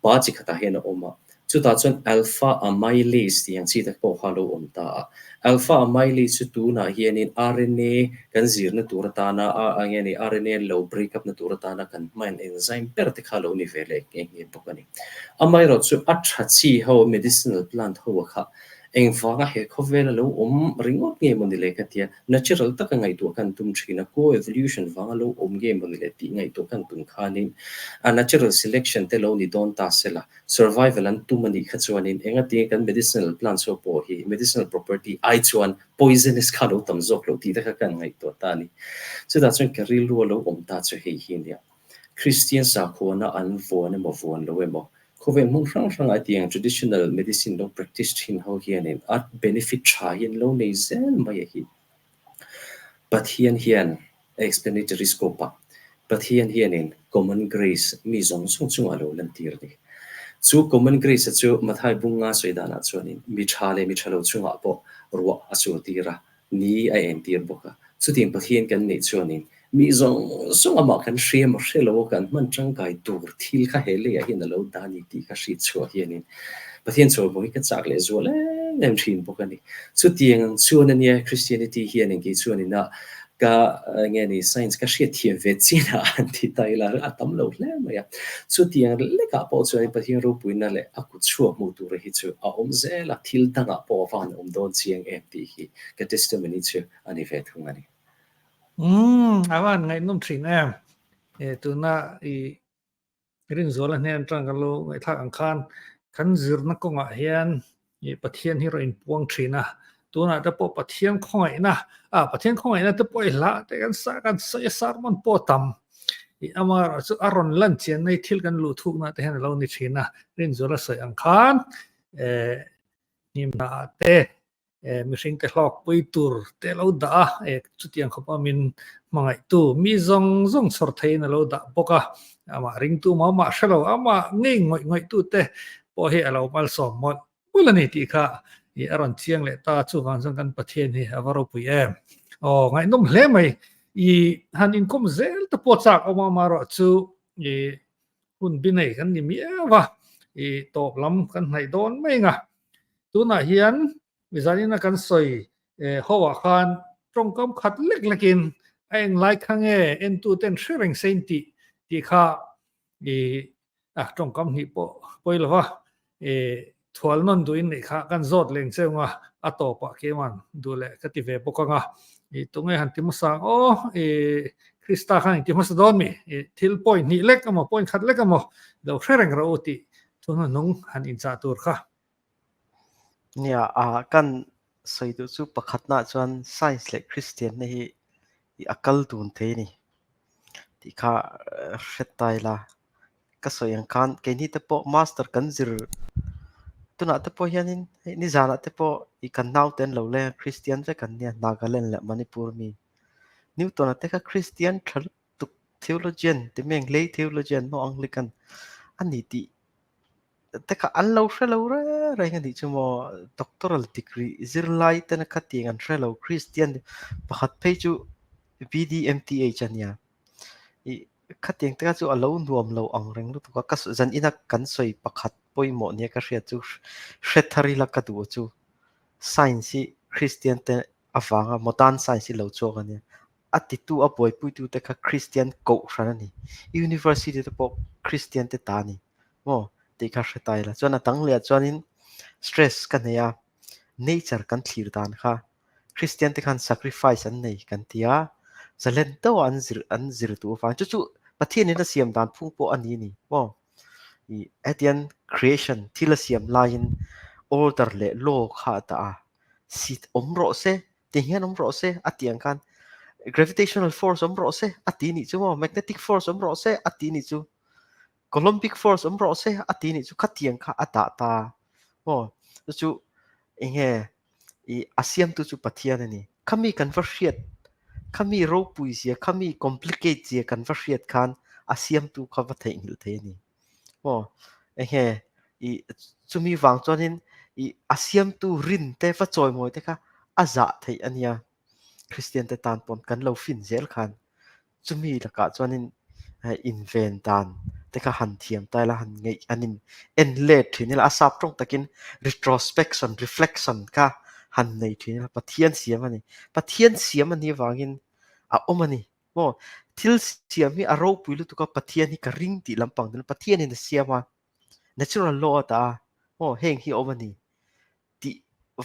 [SPEAKER 3] pa chi khatah hian a awm a, chutah chuan alpha amylase tih ang chi te pawh kha a lo awm ta a. Alpha amylase chu tunah hianin RNA kan zirna tur atana a nge ni RNA lo break up na tur atana kan hmain enzyme ber te kha a lo ni ve leh nghe nghe bawk a ni. Amaherawh chu a tha chi ho medicinal plant ho a kha engvanga he khawvela lo awm ringawt nge maw ni le ka tia, natural taka ngaihtuah kan tum thin a, co-evolution vanga lo awm nge maw ni le tih ngaihtuah kan tum khanin a natural selection te lo ni dawn ta sela, survival an tum a nih kha chuanin engatinge kan medicinal plants ho pawh hi medicinal property ai chuan poisonous kha lo tam zawk lo tih te kha kan ngaihtuah ta a ni. Chutah chuan ka rilru a lo awm ta chu hei hi nia. Kristian sakhuana an vuan emaw vuan lo emaw, khawvel hmun hrang hrangah hetiang traditional medicine lo practice thin ho hianin a benefit tha hi an lo nei zel mai a hi. Pathian hian explanatory scope ah Pathian hianin common grace mi zawng zawng chungah a lo lantir a ni. Chu common grace a chu Mathai bunga sawi danah chuanin mi tha leh mi tha lo chungah pawh ruah a chultir a, Ni a entir bawk a, chutiang Pathian kan neih chuanin mi zawng zawng amah kan hria maw hre lo a kan hman tangkai tur thil kha he leiah hian a lo dah a ni tih ka hriat chhuah hianin Pathian chawimaw hi ka chak leh zual em em thin bawk a ni. Chutiang ang chuan a nia Christianity hianin kei chuanin a ka nge ni science ka hriat thiam ve chin a an ti ta ila a tam lo hle mai a. Chutiang lekah pawh chuanin Pathian ropuina leh a kut chhuak hmuh tura hi chu a awm zel a, thil dangah pawh a van awm dawn chiang em tih hi ka testimony chu a ni ve thung a ni.
[SPEAKER 1] Umm, a van ngaihnawm thin em. E, tuna i Rinzuala hnen atang kan lo ngaihthlak ang khan kan zirna kawngah hian i Pathian hi rawn inpuang thin a, tunah te pawh Pathian khawngaihna, ah Pathian khawngaihna te pawh i hla te kan sa kan sawi a sermon pawh a tam. I amaherawh chu a rawn lan chian mai thil kan luh thukna te hian a lo ni thin a, Rinzuala sawi ang khan eh hnimhna ah te eh mihring te hlawkpui tur te lo dah a, eh chutiang khawpa min hmangaihtu mi zawng zawng chhawr theiin a lo dah bawk a, amah ringtu mah mah hre lo, amah ngei ngawih ngawihtu te pawh hi a lo malsawm mawlh mawlh a ni tih kha i a rawn chiang leh ta, chuvang chuan kan Pathian hi a va ropui em. Aw ngaihnawm hle mai, i han inkawm zel te pawh chak awm a, amaherawhchu. I hun bi nei kan ni miau a, i tawp lam kan hnaih dawn mai ang a. Tunah hian mizanina kan sawi ho ah khan tawngkam khat lek lekin a englai kha nge entuten hre reng sein tih tih kha i a tawngkam hnih pawh pawi lo va, i thual nawn duhin neih kha kan zawt leng cheu nga a tawpah keiman duh leh ka ti ve bawk ang a, i tunge han ti hmasa ang aw, i Krista khan engti hmasa dawn mi, i thil point hnih lek emaw point khat lek emaw lo hre reng rawh u tih thu hnuhnung han inchah tur kha.
[SPEAKER 2] Nia, a kan sawi duh chu pakhatna chuan science leh Kristian na hi a kal dun thei a ni tih kha hre ta ila. Ka sawi ang khan keini te pawh master kan zir tunah te pawh hianin hei nizanah te pawh i kan naute an lo leng a Kristian vek an nia Nagaland leh Manipur mi. Newton-a te kha Kristian tha lutuk theologian ti mai ang lay theologian maw Anglican a ni tih te kha an lo hre lo reng reng a nih chu maw doctoral degree zirlai tena khatiang an hre lo Kristian pakhat phei chu BDMTH a nia. I khatiang te kha chu a lo nuam lo ang reng lutuk a, ka zan ina kan sawi pakhat pawimawh nia ka hriat chu hre thar ila ka duh chu science hi Kristian te avanga modern science hi lo chhuak a nia. A titu a buaipuitu te kha Kristian kohhran a ni. University te pawh Kristian te ta a ni maw tih kha hre ta ila. Chuan a dang leh ah chuanin stress ka nei a, nature kan thlir dan kha Kristian te khan sacrifice an nei kan ti a, zalen deuh a an zir an zir duh avang chu chu Pathian in a siam dan phung pawh a ni a ni maw. I hetiang creation thil a siam laiin order leh law kha a dah a, sit awm rawh se ti hian awm rawh se a tih ang khan gravitational force awm rawh se a ti nih chu maw, magnetic force awm rawh se a ti nih chu, Coulombic force awm rawh se a ti nih chu khatiang kha a dah ta maw. Chu chu eng nge I a siamtu chu Pathian a ni. Khami kan va hriat, khami ropui zia, khami complicate zia kan va hriat khan a siamtu kha va theihnghilh thei a ni. Maw? Enge i chumi vang chuanin i a siamtu rin te va chawimawi te kha a zah theih a nia. Kristian te tan pawn kan lo fin zel khan Chumi lakah chuanin inven dan te kha han thiam ta ila, han ngeih an in en let thin ila, a sap tawng takin retrospection, reflection kha han nei thin ila, Pathian siam a ni. Pathian siam a nih avangin a awm a ni. Maw? Thil siam hi a ropui lutuk a, Pathian hi ka ring tih lampang deuhin Pathianin a siam a, natural law a dah a, maw heng hi a awm a ni. tih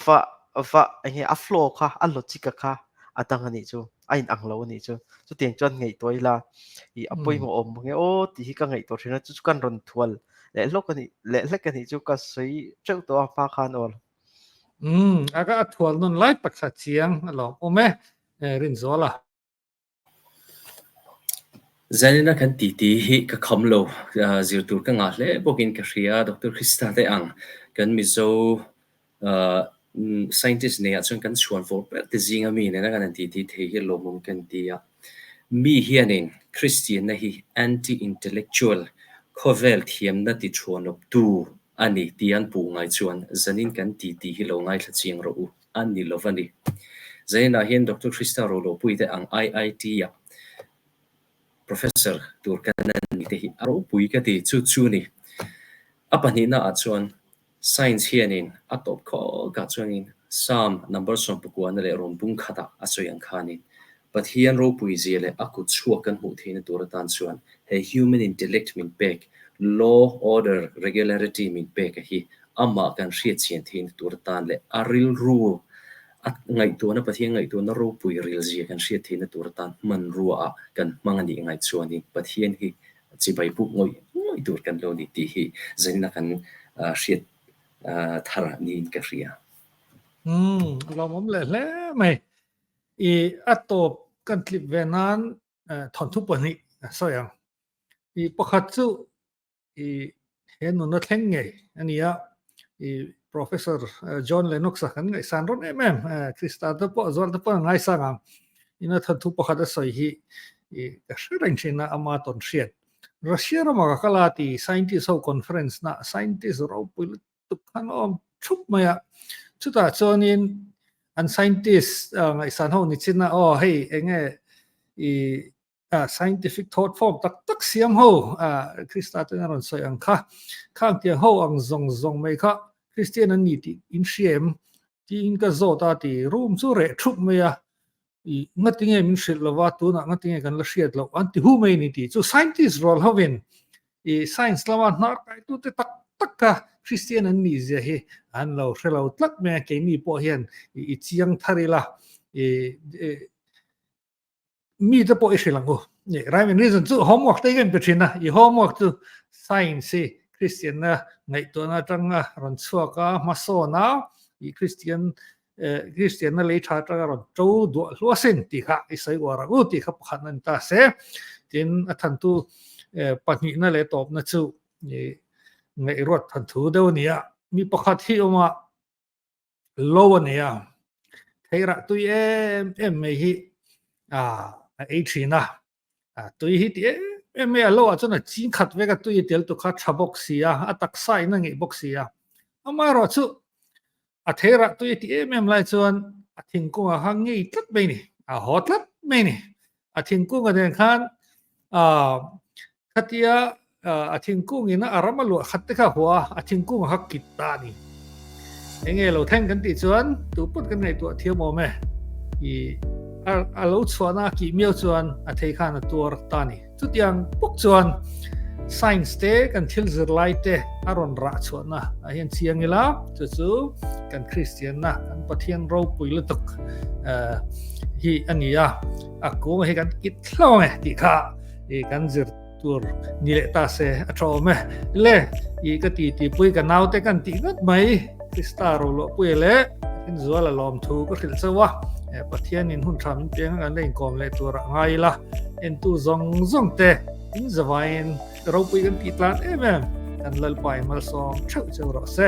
[SPEAKER 2] va va eng nge a flow kha a logic a kha a dang a nih chu a in ang lo a nih chu chutiang chuan ngaihtuah ila i a pawimawh awm nge aw tih hi ka ngaihtuah thin a chu chu kan rawn thual leh hlawk a nih leh hlek a nih chu ka sawi teuh tawh a hma khan aw.
[SPEAKER 1] Umm a ka a thual nawn lai tak kha chiang a lawm awm e Rinzuala.
[SPEAKER 3] Zanina kan titi hi ka kham lo, zir tur ka ngah hle bawkin ka hria. Doctor Krista te ang kan Mizo scientist neiah chuan kan chhuan fawr ber te zinga mi nena kan han titi thei hi lawmawm kan ti a. Mi hianin Kristianna hi anti-intellectual, khawvel thiamna ti thuanawptu a ni tih an puh ngai chuan zanin kan titi hi lo ngaithla chiang rawh u. a ni lo va ni. Zainah hian Doctor Krista Rolopui te ang IIT-a Professor tur kan a ni te hi a ropui ka ti. Chu chu ni. A pahnihna ah chuan Science hianin a tawp khawkah chuanin Psalm number 19 leh rawn bung khatah a sawi ang khanin Pathian ropui zia leh a kut chhuak kan hmuh theihna tur atan chuan he human intellect min pek, law, order, regularity min pek a hi amah kan hriatchian theihna tur atan leh a rilru a ngaihtuahna Pathian ngaihtuahna ropui ril zia kan hriat theihna tur atan hmanrua ah kan hmang a nih ngai chuanin Pathian hi chibai buk ngawih ngawih tur kan lo ni tih hi zanin a kan hriat thar niin ka hria.
[SPEAKER 1] Umm, a lawmawm leh hle mai. I a tawp kan tlip ve nan thawnthu pahnih a sawi ang. I pakhat chu i he nuna thleng ngei a ni a, i Professor John Lennox a kan ngaihsan rawn em em, Krista te pawh zual te pawh an ngaisang ang. Ina thawnthu pakhat a sawi hi i ka hre reng thin a, ama tawn hriat. Russia rama ka kal a ti scientist ho conference na scientist ropui lutuk tuk khan a awm thup mai a. Chutah chuanin an scientist ngaihsan ho ni chin a, aw hei eng nge i Scientific thought form tak tak siam ho Krista ten a rawn sawi ang kha. Khang tiang ho ang zawng zawng mai kha Kristian an ni tih in hria em? Tiin ka zawt a ti room chu reh thup mai a. I ngatinge min hrilh lova tunah ngatinge kan la hriat loh an ti hu mai ni tih chu scientist rual hovin i science lama hnar kaitute tak tak kha Kristian an nih zia hi an lo hre lo tlat mai a, keini pawh hian i chiang thar ila i mite pawh i hrilh ang u. Rhyme and reason chu homework te hian pe thin a, i homework chu science hi Kristianna ngaihtuahna atanga rawn chhuak a, hmasawn a, i Kristian Kristianna lei tha atanga rawn to duah hluah sin tih kha i sawi uar ang u tih kha pakhat a ni ta se. Tin, a thantu pahnihna leh tawpna chu ngaihruat thanthu deuh a ni a, mi pakhat hi awm a, lo a nei a, theirah tui em em mai hi a ei thin a, tui hi ti em em mai a, lo ah chuan a ching khat vek a, tui a tel tu kha tha bawk si a, a taksa in a ngeih bawk si a, amaherawh chu a theirah tui a ti em em lai chuan a thingkung ah khan ngei tlat mai a ni, a haw tlat mai a ni. A thingkung a nen khan khatia a thingkung in a ram a luah khat te kha hua a, a thingkung a kha kit ta a ni. Enge lo thleng kan tih chuan tu pawn kan ngaihtuah thiam awm e. I a lo chhuahna a kih miau chuan a thei khan a tuar ta a ni. Chutiang bawk chuan science te kan thil zirlai te a rawn rah chhuahna ah hian chiang ila chu chu kan Kristianna kan Pathian ropui lutuk hi a ni a, a kung hi kan kit hlawm e tih kha i kan zir tur ni leh ta se a tha awm e. Le i ka ti ti pui ka naute kan tih ngawt mai Krista roluahpuia leh Rinzuala lawmthu ka hrilh chauh a, Pathianin hun tha min piang a kan la inkawm leh tur ah ngai ila. Entu zawng zawng te in zavaiin ropui kan tih tlan em em kan Lalpa i malsawm theuh cheu rawh se.